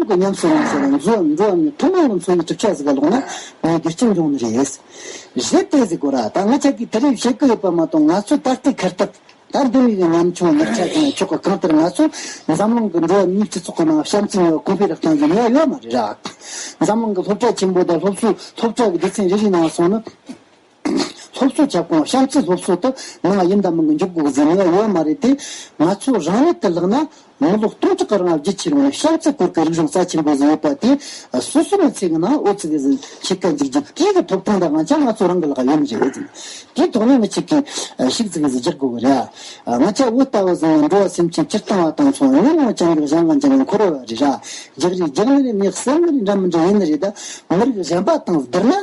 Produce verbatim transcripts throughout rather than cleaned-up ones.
གི་ཉམས་སུ་བླངས་ཟེར་ན་འགྲོ་བ་འགྲོ་བ་མིའི་ཐུན་མོང་གི་འཚོ་བའི་གྲུབ་ཆ་ཟིག་ག་ལོག་ན་ངས་རྒྱུ་རྐྱེན་འབྱུང་ནི་རེད། རེད་དེ་ཟེར་གོ་ར། ད་ང་ཅག་གིས་དེ་རིང་བཤད་གི་ཡོད་པ་མ་གཏོགས། ང་ཚོ་ད་ལྟའི་ཁ་ཐུག་ད་འདི་མིག་གི་ཉམ་ཆུང་ཉག་ཆ་དང་ཆོག་གི། གང་ལྟར་ང་ཚོ་འཛམ་གླིང་གི་འགྲོ་བ་མིའི་སྤྱི་ཚོགས་ཀྱི་ནང་བྱམས་བརྩེ་ནུས་པ་གོང་འཕེལ་རག་སྟངས་ཀྱི་ནུས་པ་ཡོད་མ་རེད་ར། འཛམ་གླིང་གི་སློབ་གྲྭ་ཆེན་པོ་དང་སློབ་གསོ། སློབ་གྲྭ་གི་སྡེ་ཚན་རེ་རེའི་ནང་སོང་ན། སློབ་གསོ་ཁྱབ་ཁོངས་བྱམས་བརྩེ་སློབ་གསོ་དེ་ནང་ཡིན་དང་མིན་གི་འཇུག་དགོས་ཟེར་ནི་ཡོད་མ་རེད་དེ། ང་ཚོ་རང་ཉིད་དུ་ལག་ན་མི་ལོ་སྟོང་ཕྲག་གི་རིང་བརྒྱུད་ཁྱེར་ཡོང་ནས་བྱམས་བརྩེ་སྐོར་གྱི་རིག་གཞུང་རྩ་ཆེན་པོ་ཟིག་ཡོད་པ་དེ། སོ་སོ་མི་ཚེ་གི་ནང་འོ་ཙི་གི་ཟིག་ཁྱེད་ཀ་འཇིག་འཇིག་དེ་གི་ཐོབ་ཐང་ད་ང་ཅག་ང་ཚོ་རང་གི་ལག་ཡོད་ནི་རེད། དེ་ཐོག་ནས་མི་གཅིག་གིས་ཤིག་ཙི་གི་ཟིག་རྒྱག་དགོས་གི་རེད། ང་ཅག་བོད་ལྟ་བུ་ཟིག་འགྲོ་བ་སེམས་ཅན་སྤྱིར་བཏང་བ་དང་མཚུངས། ཉོན་མོངས་ཅན་གྱི་གཞན་ལ་འཇིགས་ནས་འཁོར་བ་རེད་ར། རྒྱག་རེས་རྒྱག་ནི་རེད། མི་གསོད་ནི་རེད། འདྲ་མི་འདྲ་ཡིན་ནི་རེད། ད་མི་རིགས་གཞན་པ་དང་བསྡུར་ན།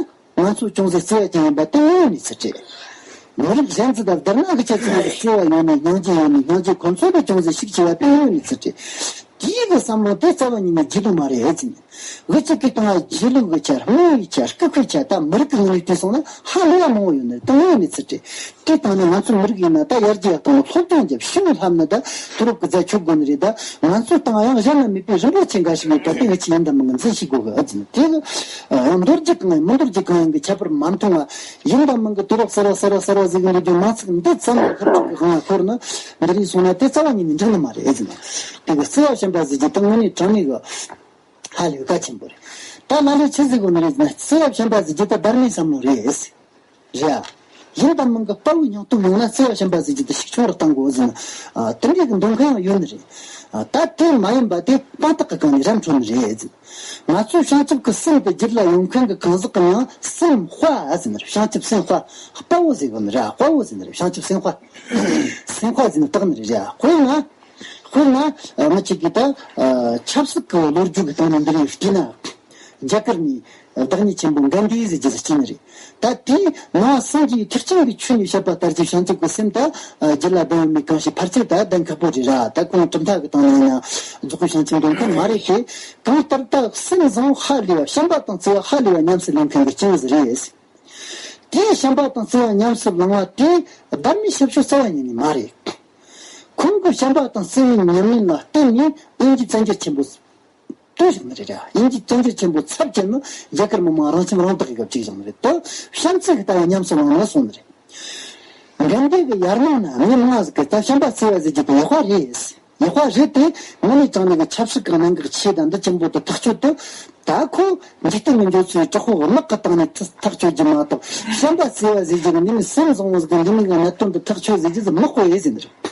ང་ཚོ་ཅུང་ཟད་བརྩེ་བ་ཅན་ཡིན་པ་དེ་དངོས་ཡོད་གནས་ཚུལ་རེད། མི་རིགས་གཞན་ཚོ་དང་བསྡུར་ན་གི་ཆ་ཚང་གི་བརྩེ་བ་ཡོད་ནས། སྙིང་རྗེ་ཡོད་ནས། སྙིང་རྗེ་ཁོ་ཚོ་ལས་ཅུང་ཟད་ཤུགས་ཆེ་བ་དེ་དངོས་ཡོད་གནས་ཚུལ་རེད། དེའི་གི་བསམ་བློ་དེ་རྩ་བ་ཉིད་ནས་བརྗེད་ལུགས་མ་རེད་ཟེར་ནས། འུ་ཅག་གི་སྟེང་ལ་བརྗེད་ལུགས་ཀྱི་ཆ། རྨོངས་པའི་ཆ། ལྐུགས་པའི་ཆ། ད་མི་རིགས་ཀྱི་ངོས་ནས་བལྟས་སོང་ན་ཧ་ལས་པ་མང་བོ་ཡོད་ནི་རེད། དེ་དངོས་ཡོད་གནས་ཚུལ་རེད། དེ་བཏང་ནས་ང་ཚོ་མི་རིགས་ཡིན་ན་ད་ཡར་རྒྱས་ཡག་གཏོང་བ། སློབ་སྦྱོང་རྒྱབ། ཤེས་ཡོན་ལྷབ་ན་ད་དུས་རབས་ཀྱི་རྫ་ཆོད་དགོས་ནི་རེད། ད་ང་ཚོ་སྟེང་ཡང་གཞན་ལ་མེད་པའི་རིན་པོ་ཆེ་འགའ་ཞིག་ཡོད་པ་དེ་ངེད་ཆོས་ཡིན་དང་མིན་གྱི་འཛིན་ཤེས་དགོས་གི། ཨ་ཙི་ན་དེ་གི་ཨ་མདོར་བསྡུས་གང་ཡིན་མི་མདོར་བསྡུས་གང་ཡིན་གྱི་ཁྱད་པར་མ་མཐོང་བ། ཡིན་དང་མིན་གྱི་དུས་རབས་གསར་བ་གསར་བ་གསར་བ་ཟེར་གི་འདུག་རྒྱུ་མང་ཚིག་འདི་ཙམ་གྱི་ཁ་ཕྱོགས་ཀྱི་དབང་ལ་འཁོར་ན། འདི་རིགས་སོང་ན་དེ་རྩ་བ་ཉིད་ནས་འགྲིག་ནི་མ་རེད། ཨེ་ཟེར་ན། དེ་གི་བརྩེ་བ་ཞེན་པ་ཟེར་རྒྱུ་དེ་དངོས་གནས་དྲང་གནས་གི་ཧ་ལས་པའི་གལ་ཆེན་པོ་རེད། ད་ལ་ལས་ཆི་ཟེར་དགོས་ནི་རེད་ཟེར་ན། བརྩེ་བ་ཞེན་པ་ཟེར་རྒྱུ་ད་བར་མའི་བསམ་བློ་རེད། རེད་ཨ། ཡིན་དང་མིན་གྱི་དཔའ་བོའི་སྙིང་སྟོབས་ཡོང་ན་བརྩེ་བ་ཞེན་པ་ཟེར་རྒྱུ་དེ་ཤུགས་ཆུང་རུ་གཏང་དགོས་ཟེར་ན། ཨ། དེ་འདྲའི་གི་འདོད་མཁན་ཡང་ཡོད་ནི་རེད། ཨ། ད་དེ་མ་ཡིན་པ་དེ་དཔང་རྟགས་ཀྱི་སྒང་ནས་ར་འཕྲོད་ནི་རེད་ཟེར། ང་ཚོའི་བྱང་ཆུབ་ཀྱི་སེམས་དེ་རྒྱུད་ལ་ཡོང་མཁན་གྱི་གང་ཟག་གི་མིང་སེམས་དཔའ་ཟེར་ནི་རེད། བྱང་ཆུབ་སེམས་དཔའ། དཔའ་བོ་ཟེར་གོ་ནི་རེད། དཔའ་བོ་ཟེར་ནི་རེད། བྱང་ཆུབ་སེམས་དཔའ། སེམས་དཔའ་ཟེར་ནི་བཏགས་ནི་རེད། དཔེར་ན། དཔེར་ན། ཨ། མི་གཅིག་གིས་ད། ཨ། ཆབ་སྲིད་ཀྱི་ལོ་རྒྱུས་ཀྱི་སྟེང་ནས་འདི་རིགས་བལྟས་ན། རྒྱ་གར་ནས་བདག་ཉིད་ཆེན་པོ་གན་དྷི་ཟེར་རྒྱུ་ཟིག་སྐྱེས་ནི་རེད། ད་དེས་ནང་སངས་རྒྱས་ཐེག་ཆེན་གྱི་ཆོས་ནས་བཤད་པ་ལྟར་གྱི་བྱང་ཆུབ་ཀྱི་སེམས་ད། ཨ། རྒྱུད་ལ་ལྡན་ཡོད་མེད་གང་ཞིག་ཕལ་ཆེར་ད་ལྡན་ཁག་པོ་རེད་ར། ད་ཁོང་གྲུབ་མཐའ་གི་སྟེང་ནས་ཡིན་ན་རྫོགས་པའི་བྱང་ཆུབ་འདོད་མཁན་མ་རེད་དེ། གང་ལྟར་ད་སེམས་བཟང་བོ་ཧ་ལས་པ། བྱམས་པ་དང་བརྩེ་བ་ཧ་ལས་པ་ཉམས་སུ་ལེན་མཁན་གྱི་རྐྱེན་ཟིག་རེད། དེས་བྱམས་པ་དང་བརྩེ་བ་ཉམས་སུ་བླངས་པ་དེ་བར་མའི་ཞབས་ཞུ་རྩ་བ་ཉིད་ནས་མ་རེད། ཁོང་གི་བྱམས་པ་དང་བརྩེ་བའི་ཉམས་ལེན་ལ་བརྟེན་ནས་དབྱིན་ཇིའི་བཙན་བྱོལ་ཆེན་པོ་བཏོན་བཞག་ནི་རེད་ར། དབྱིན་ཇིའི་བཙན་བྱོལ་ཆེན་པོ་ཚབ་བྱས་ན་རྒྱ་གར་མི་མང་རང་ཁྱིམ་རང་བདག་གི་སྐབས་བཅུག་བཞག་ནི་རེད་དོ། བྱམས་བརྩེ་གི་ལྟ་བ་ཉམས་སུ་བླངས་ནས་སོང་ནི་རེད། འགན་འདྲེ་གི་ཡར་ནང་ན་མི་མང་ཟིག་གིས་ད་བྱམས་པ་བརྩེ་བ་ཟེར་རྒྱུ་དེ་ཡག་པ་རེད། ཡག་པ་རེད་དེ། དངོས་གནས་དྲང་གནས་ཀྱི་ཆབ་སྲིད་ཀྱི་གནད་འགག་ཆེ་དང་འདི་ཆེན་པོ་དེ་ཐག་གཅོད་དུ། ད་ཁོ་འཇིག་རྟེན་གྱི་འབྱོར་ཚུལ་དྲག་པོ་དམག་གི་སྟེང་ནས་ཐག་གཅོད་རྒྱུ་མ་གཏོགས། བྱམས་པ་བརྩེ་བ་ཟེར་རྒྱུ་གི་འདི་མི་སེམས་བཟང་བོ་ཟིག་གི་འདི་མི་གི་གནད་དོན་དེ་ཐག་གཅོད་ཟེར་རྒྱུ་ཟིག་མི་དགོས་ཡས་ཟེར་ནི་རེད།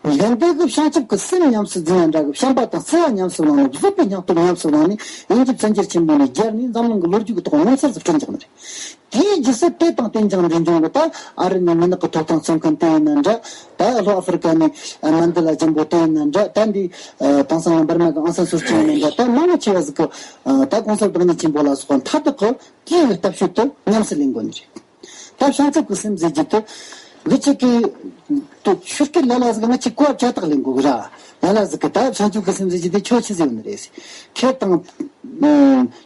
འགན་འདྲེ་གི་བྱང་ཆུབ་ཀྱི་སེམས་ཉམས་སུ་འཛིན་ཡ་འདྲ་གི། བྱམས་པ་དང་བརྩེ་བ་ཉམས་སུ་བླངས་ནས། བཟོད་པའི་སྙིང་སྟོབས་ཉམས་སུ་བླངས་ནས། དབྱིན་ཇི་བཙན་བྱོལ་ཆེན་པོ་ནས་རྒྱལ་ནས་འཛམ་གླིང་གི་ལོ་རྒྱུས་ཀྱི་ཐོག་ངོ་མཚར་ཟིག་བསྐྲུན་བཞག་ནི་རེད། དེའི་རྗེས་སུ་དེ་དང་རྟེན་ཅིང་འབྲེལ་འབྱུང་གི་ད་ཨ་རི་ནས་མི་ནག་གི་ཐོབ་ཐང་འཚོལ་མཁན་དེ་ཡིན་ན་འདྲ། ད་ལྷོ་ཨ་ཧྥེ་རི་ཀ་ནས་མན་དེ་ལ་ཆེན་པོ་དེ་ཡིན་ན་འདྲ། ད་འདི་དེང་སང་འབར་མ་གི་ཨང་སན་སུའུ་ཅི་ཡིན་ན་འདྲ། ད་མང་ཆེ་བ་ཟིག་གི་ད་གོང་ས་བདག་ཉིད་ཆེན་པོ་ལ་སོགས་པ་མཐའ་དག་གི་དེའི་ལྟ་སྤྱོད་དེ་ཉམས་སུ་ལེན་དགོས་ནི་རེད། ད་བྱང་ཆུབ་ཀྱི་སེམས་ཟེར་རྒྱུ་དེ། འདི་གཅིག་གིས་དེ་ཆོས་སྐད་ལ་ལ་ཟིག་ང་གཅིག་གོ་བ་ཅ་དག་ལེན་དགོས་གི་ར། ལ་ལ་ཟིག་གིས་ད་བྱང་ཆུབ་ཀྱི་སེམས་ཟེར་རྒྱུ་དེ་ཁྱོད་ཆི་ཟིག་ཡོད་ནི་རེད། ཁེ་དང་།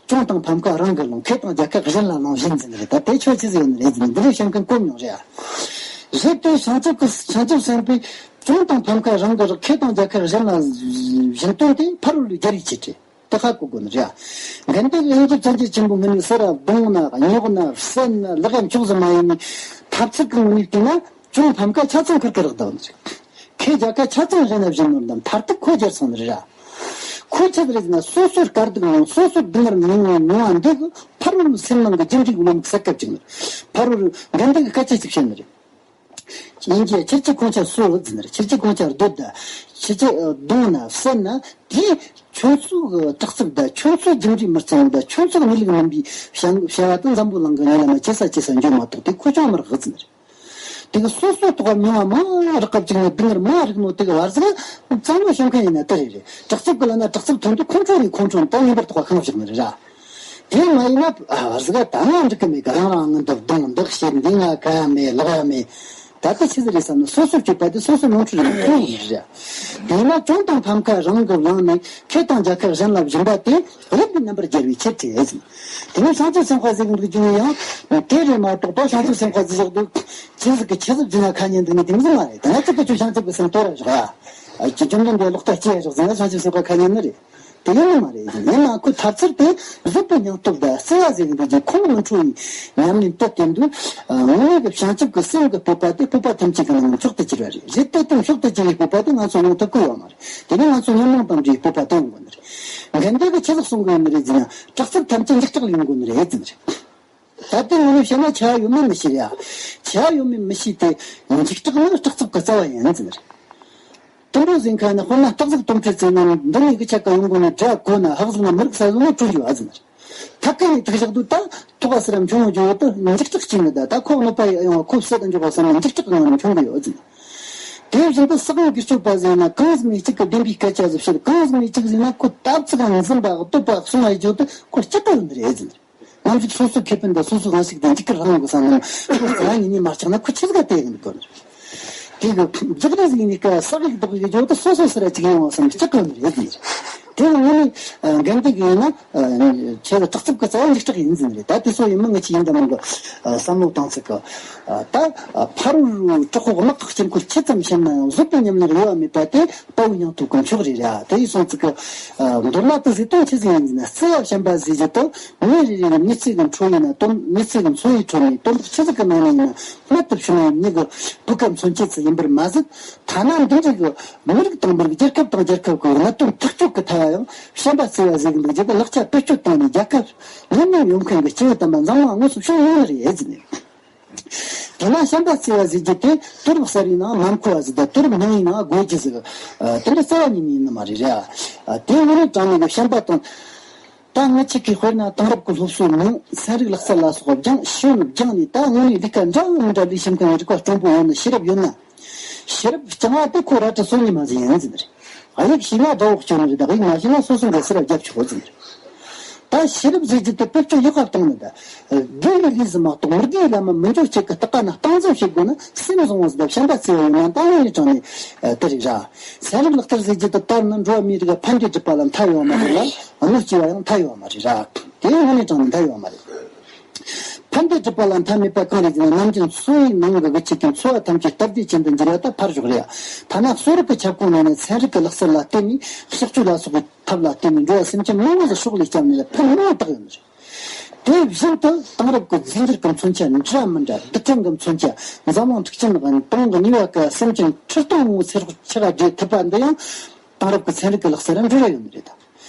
གྱོང་དང་ཕམ་ཁ་རང་གིས་ལོངས། ཁེ་དང་རྒྱལ་ཁ་གཞན་ལ་ལོངས་བཞིན་ཟེར་ནི་རེད། ད་དེ་ཁྱོད་ཆི་ཟིག་ཡོད་ནི་རེད་ཟེར་ནས་འདི་རིགས་བཤད་མཁན་དཀོན་མྱོང་རེད་ཨ། རེད་དེ། བྱང་ཆུབ་ཀྱི་བྱང་ཆུབ་སེམས་དཔའི་གྱོང་དང་ཕམ་ཁ་རང་གིས་རག་ཁེ་དང་རྒྱལ་ཁ་གཞན་ལ་བཞིན་དོན་དེ་ཕ་རོལ་པོའི་རྒྱལ་བའི་ཆེད་རེད། དེ་ཧ་གོ་དགོས་ནི་རེད་ཨ། འགན་དེ་དབྱིན་ཇི་བཙན་བྱོལ་ཆེན་པོ་ངོས་ནས་སུ་ར་རྡུང་ན་རྙོག་ན་བསད་ན་ལག་ཡ་མཆོག་ཟིག་མ་ཡིན་ནི། ཐབས་ཚུལ་གི་ངོས་ནས་བལྟས་ན་གྱོང་ཕམ་ཁ་ཆ་ཚང་ཁུར་གི་རག་བསྡད་ནི་རེད། ཁེ་རྒྱལ་ཁ་ཆ་ཚང་གཞན་ལ་བྱིན་ནོ་འདམ་མཐར་ཐུག་ཁོ་རྒྱལ་སོང་ནི་རེད་ར། ཁོ་ཆི་ཟིག་རེད་ཟེར་ན། སོ་སོར་དཀའ་སྡུག་མྱོང་། སོ་སོར་སྡུག་བསྔལ་མྱོང་བའི་མྱོང་བ་འདི་གིས་ཕ་རོལ་སེམས་ནང་གི་རྒྱུ་འབྲས་ཀྱི་བློ་མིག་གསལ་སྐད་ཅིག་ནི་རེད། ཕ་རོལ་འགན་འདི་གི་སྐད་ཆ་ཅིག་བཤད་ནི་རེད། དབྱིན་ཇི་ཁྱེད་ཀྱིས་ཁོང་ཆ་གསོད་ཟེར་ནི་རེད། ཁྱེད་ཀྱིས་ཁོང་ཆ་རྡོད་ད། ཁྱེད་ཀྱིས་རྡུང་ན་བསད་ན་དེ་ཁྱོད་ཚོའི་དྲག་རྩུབ་ད། ཁྱོད་ཚོའི་རྒྱུ་འབྲས་མི་གཙང་བོ་ད། ཁྱོད་ཚོའི་གནས་ལུགས་མིན་པའི་བྱ་བྱ་བ་དེ་འཛམ་བུ་གླིང་གི་ཉེ་ལམ་ཇེ་ས་ཇེ་ས་འགྱོ་མ་གཏོགས་དེ་ཁོ་ཅང་མི་རག་ཟེར་ནི་རེད། དེ་གི་སོ་སོ་ཐོག་མྱོང་བ་མ་རག་སྐབས་ཅིག་ནས་སྡུག་བསྔལ་མ་རིག་ནོ་དེ་གི་བར་ཟིག་བཙན་བྱོལ་བྱེད་མཁན་ཡིན་ན་དེ་རེད་རེད། དྲག་རྩུབ་གི་ལ་ན་དྲག་རྩུབ་ཐོན་དུས་ཁོང་ཁྲོ་རེད། ཁོང་ཁྲོ་ད་ངེས་པར་དུ་ཁ་ཁང་བཞག་ནི་རེད་ར། དེ་མ་ཡིན་ན་ཨ་བར་ཟིག་ད་ང་འགྲིག་གི་མེད་གི། རང་རང་ངི་འདི་རྡུང་འདི་བཤད། འདི་ང་ཁ་ཡ་མེད་ལག་ཡ་མེད། ད་ལྟ་ཆི་ཟིག་རེད་བསམ་ན་སོ་སོར་གཅོད་པ་དེ་སོ་སོའི་ནོར་འཁྲུལ་རེད་ཁོང་ཡིན་རེད། དེས་ན་གྱོང་དང་ཕམ་ཁ་རང་གིས་བླངས་ནས་ཁེ་དང་རྒྱལ་ཁ་གཞན་ལ་སྦྱིན་པ་དེ་རིམ་པས་རྣམ་པར་རྒྱལ་བའི་ཆེད་དུ་ཟེར། དེ་ནས་བྱང་ཆུབ་སེམས་དཔའ་ཟེར་གི་འདུག་རྒྱུ་ཡིན་ཡང་དེ་རེད་མ་གཏོགས་ད་བྱང་ཆུབ་སེམས་དཔའ་ཟེར་བཞག་འདུག་ཅི་ཟིག་གི་ཆི་ཟིག་བྱིན་ན་ཁ་ཉན་འདུག་ནི་དེ་མི་ཟིག་མ་རེད། ད་ང་ཚོ་གི་ཆོས་བྱང་ཆུབ་ཀྱི་སེམས་སྟོར་ར་བཞག་ཨ། ཅི་བཅོམ་ལྡན་འདས་ལོག་ལྟ་སྐྱེ་བཞག་ཟེར་ན་བྱང་ཆུབ་སེམས་དཔའ་ཁ་ཉན་ནི་རེད། དེ་ཡིན་ནི་མ་རེད། ཡིན་ན་ཁོ་ཐབས་ཚུལ་དེ་བཟོད་པའི་སྙིང་སྟོབས་དང་བརྩེ་བ་ཟེར་གི་འདུག་ཅེས་ཁོང་མི་འཕྲོ་བའི་ཉམས་ལེན་དུ་བསྟན་དུས། དངོས་གནས་ཀྱི་བྱང་ཆུབ་ཀྱི་སེམས་ཀྱི་སྤོབས་པ་དེ་སྤོབས་པ་ཐམས་ཅད་ཀྱི་ནང་ནས་མཆོག་ཏུ་གྱུར་བ་རེད། རེད་དེ་ལྟར་མཆོག་ཏུ་གྱུར་བའི་སྤོབས་པ་དེ་ང་ཚོ་ཡོང་ཐུབ་ཀྱི་ཡོད་མ་རེད། དེ་ནི་ང་ཚོ་ཉོན་མོངས་དང་འདྲེས་པའི་སྤོབས་པ་དེ་ཡོང་དགོས་ནི་རེད། དགེ་འདུན་གྱིས་ཆི་ཟིག་གསུང་གི་ཡོད་ནི་རེད་ཟེར་ན། དྲག་རྩུབ་ཐམས་ཅད་འཇིགས་སྐྲག་ལས་ཡོང་དགོས་ནི་རེད་ཟེར་ནི་རེད། ད་ལྟའི་ངོས་ནས་བཤད་ན་ཆེ་བ་ཡོད་མེད་མི་ཤེས་རེད་ཨ། ཆེ་བ་ཡོད་མེད་མི་ཤེས་ཏེ། འཇིགས་སྐྲག་ནི་དྲག་རྩུབ་ཀྱི་རྩ་བ་ཡིན་ཟེར་ནི་རེད། དུམ་བུ་ཟིན་ཁ་ནི་དཔེར་ན་སྟག་གཟིག་དོམ་ཁྲི་བཙན་ན་འདི་ནས་གི་ཆ་ག་ཡོང་གོ་ནི་དྲ་གོ་ན་ཧག་ཟིག་ན་མི་རིག་ས་ཟིག་ན་གྲོལ་ཡོད་ཨ་ཟེར་ནི་རེད། ཐད་ཀ་ནས་ཐུག་བཞག་དུས་ད་ཐོག་ག་སི་ར་མཆོང་བ་འཇོག་དུ་འཇིགས་སྐྲག་ཅིག་ནི་ད་ད་ཁོ་གནོད་པ་ཡོང་བ་ཁོ་བསད་དུ་འཇོག་པ་བསམ་ན་འཇིགས་སྐྲག་ངང་ནས་མཆོང་གི་ཡོད་ཟེར་ནི། དེ་བཞིན་དུ་ས་གང་གི་སྤྱོད་པ་ཟེར་ན་གང་ཟིག་ནས་གཅིག་གི་བདེན་པའི་སྐད་ཆ་ཟིག་བཤད། གང་ཟིག་ནས་གཅིག་ཟེར་ན་ཁོ་ད་ཚིག་གང་འཛིན་པ་གཏོད་པ་གསུང་བ་ཡི་འཇོག་དུ་ཁོ་སྐྱིད་པོ་ཡོད་ནི་རེད་ཟེར་ནི། ནམ་ཞིག་སོ་སོའི་ཁེ་ཕན་དང་སོ་སོའི་དབང་ཤུགས་དེ་འཇིགས་སྐུལ་རང་གི་བསམ་ནམ་ཁོ་རྩ་ཉིད་ནས་མ་ཆགས་ན་ཁོ་ཆི་ཟིག་ག་བལྟས་ཡིན་དགོས་ནི། དེ་གི་རྒྱག་རེས་ཟིག་ནས་ཀ་ས་གི་བདག་གི་འཇོག་ཏུ་སོ་སོ་སི་ར་ཅིག་ཡོང་བ་བསམ་སྐྱིད་གི་ནི་རེད་ཟེར། དེ་ནི་དངོས་ནས་འགན་དེ་གི་ཡིན་ན་ཁྱེད་ལ་དྲག་རྩུབ་གི་རྩ་བ་འཇིགས་སྐྲག་ཡིན་ཟེར་ནི་རེད། ད་དེ་སོ་ཡིན་མིན་ངི་ཆི་ཡིན་ད་མང་གི་བསམ་བློ་བཏང་ཚིག་གི་ད་ཕ་རོལ་དྲག་པོ་དམག་གི་དཀྱིལ་འཁོར་ཆེ་ཙམ་ཕྱིན་ན་ཡང་བཟོད་པའི་ཉམས་ལེན་གཡོ་བ་མེད་པ་དེ་དཔའ་བོའི་སྙིང་སྟོབས་ཀྱི་མཆོག་རེད་ར། དེ་ཡིན་སོང་ཚིག་གི་མདོར་ན་དེ་ཟེར་དོན་ཆི་ཟིག་ཡིན་ཟེར་ན། བརྩེ་བ་བྱམས་པ་ཟེར་རྒྱུ་དེ། མི་རེ་རེ་ལ་མྱི་ཚེ་གི་འཕྲོ་ཡིན་ན་དོན་མྱི་ཚེ་གི་འཚོ་བའི་ཁྲོད་ནས་དོན་དག་ཆི་ཟིག་གི་ནང་ནས་ཡིན་ན་རྨད་དུ་བྱུང་བའི་མྱི་གི་བུ་ག་མཚོན་བྱེད་ཚུལ་ཡིན་པར་མ་ཟད། ཐ་ན་འདི་འདྲ་གི་མི་རིགས་དང་མི་རིགས་རྒྱལ་ཁབ་དང་རྒྱལ་ཁབ་ཀྱི་གནད་དོན་ཐག་གཅོད་ཀྱི་ཐད་ལ་ཡང་བྱམས་པ་བརྩེ་བ་ཟེར་གི་འདུག་རྒྱུ་དེ་ལག་ཆ་བེད་སྤྱོད་བཏང་ནས་རྒྱལ་ཁབ་ཉམས་མྱོང་ཡོད་མཁན་གྱི་སྐྱེ་བོ་དམ་པ་འཛམ་གླིང་དངོས་སུ་བྱུང་ཡོད་ནི་རེད་ཟེར་ནས། དེ་ན་བྱམས་པ་བརྩེ་བ་ཟེར་རྒྱུ་དེ་དུས་རབས་གསར་བའི་ནང་ནམ་མཁོ་བ་ཟིག་དང་དུས་རབས་ནང་བའི་ནང་དགོས་རྒྱུ་ཟིག་དེ་འདྲ་རྩ་བ་ཉིད་ནས་ཡིན་ནི་མ་རེད་ར། དེ་ངོ་ནས་དྲང་ནས་གི་བྱམས་པ་དང་། ད་ངི་ཆེ་གི་དཔེར་ན་དེང་རབས་ཀྱི་སློབ་གསོའི་ནང་ཚན་རིག་ལག་རྩལ་ལ་སོགས་སྦྱངས་ཤེས་ཡོན་སྦྱངས་ནས་ད་དངོས་ནས་ལས་ཀ་འདྲ་མི་འདྲ་ལས་བྱེད་མཁན་རིག་པ་སྤྲང་པོ་ཡོང་ན་ཤེས་རབ་ཡོད་ན། ཤེས་རབ་སྦྱང་བ་དེ་ཁོ་ར་སྤྲོད་སོང་ཉི་མ་ཟིག་ཡིན་ཟིན་རེད། ཨ་ཡིག་ཤེས་ན་དགྲ་བོ་སྐྱོན་རེད། ད་ཡིག་མ་ཤེས་ན་སོ་སོ་འགའ་སེ་ར་རྒྱབ་ཆོག་ཟིན་རེད། ད་ཤེས་རབ་ཟེར་རྒྱུ་དེ་བེད་སྤྱོད་ཡག་པ་བཏང་ནི་ད། དགེ་བའི་ལས་སུ་མ་གཏོགས་མི་དགེ་བའི་ལམ་མ་མི་འཇོག་ཅིག་གི་ལྟ་ག་ན་སྟངས་འཛིན་བྱེད་དགོས་ན་སེམས་བཟང་བོ་ཟིག་དང་བྱམས་པ་བརྩེ་བ་ཡོད་ན་ད་དངོས་ནས་དྲང་ནས་དེ་རེད་ར། ཚན་རིག་ལག་རྩལ་ཟེར་རྒྱུ་དེ་ལྟར་ན་འགྲོ་བ་མིའི་རིགས་ཕན་བདེ་སྒྲུབ་པ་ལ་མཐའ་ཡོད་མ་རེད་ལ། གནོད་སྐྱེལ་བ་ཡང་མཐའ་ཡོད་མ་རེད་ར། དེ་དངོས་གནས་དྲང་ནས་མཐའ་ཡོད་མ་རེད། ཕན་བདེ་སྒྲུབ་པ་ལ་མཐའ་མེད་པ་གང་རེད་ཟེར་ན། ནམ་རྒྱུན་འཚོ་བའི་ནང་གི་གི་ཆེད་དུ་འཚོ་བ་ཐམས་ཅད་སྟབས་བདེ་ཅན་དུ་འགྱུར་བ་ད་ཕར་ཞོག་རེད། ཐ་ན་གསོ་རིག་གི་ཁྱབ་ཁོངས་ནང་ནས་ཚན་རིག་གི་ལག་རྩལ་ལ་བརྟེན་ནས་གཤག་བཅོས་ལ་སོགས་པའི་ཐབས་ལ་བརྟེན་ནས་འགྲོ་བ་སེམས་ཅན་མང་བོ་ཟིག་སྲོག་ལས་བསྐྱབས་ནས་ཕན་མང་བོ་བཏགས་ཡོད་ནི་རེད། དེ་བཞིན་དུ་དེང་རབས་ཀྱི་རྫས་འགྱུར་གྱི་མཚོན་ཆ་འདྲ་མི་འདྲ། རྡུལ་ཕྲན་གྱི་མཚོན་ཆ། འཛམ་གླིང་འཁྲུག་རྐྱེན་དང་དོན་གཉིས་པ་ཀ་སེམས་ཅན་ཁྲི་སྟོང་བོ་ཚེ་སྲོག་ཆ་ག་སྒྲོལ་ཐུབ་པ་འདི་ཡང་དེང་རབས་ཀྱི་ཚན་རིག་གི་ལག་རྩལ་ར་འགྲོ་ར་ཡོད་ནི་རེད་ད།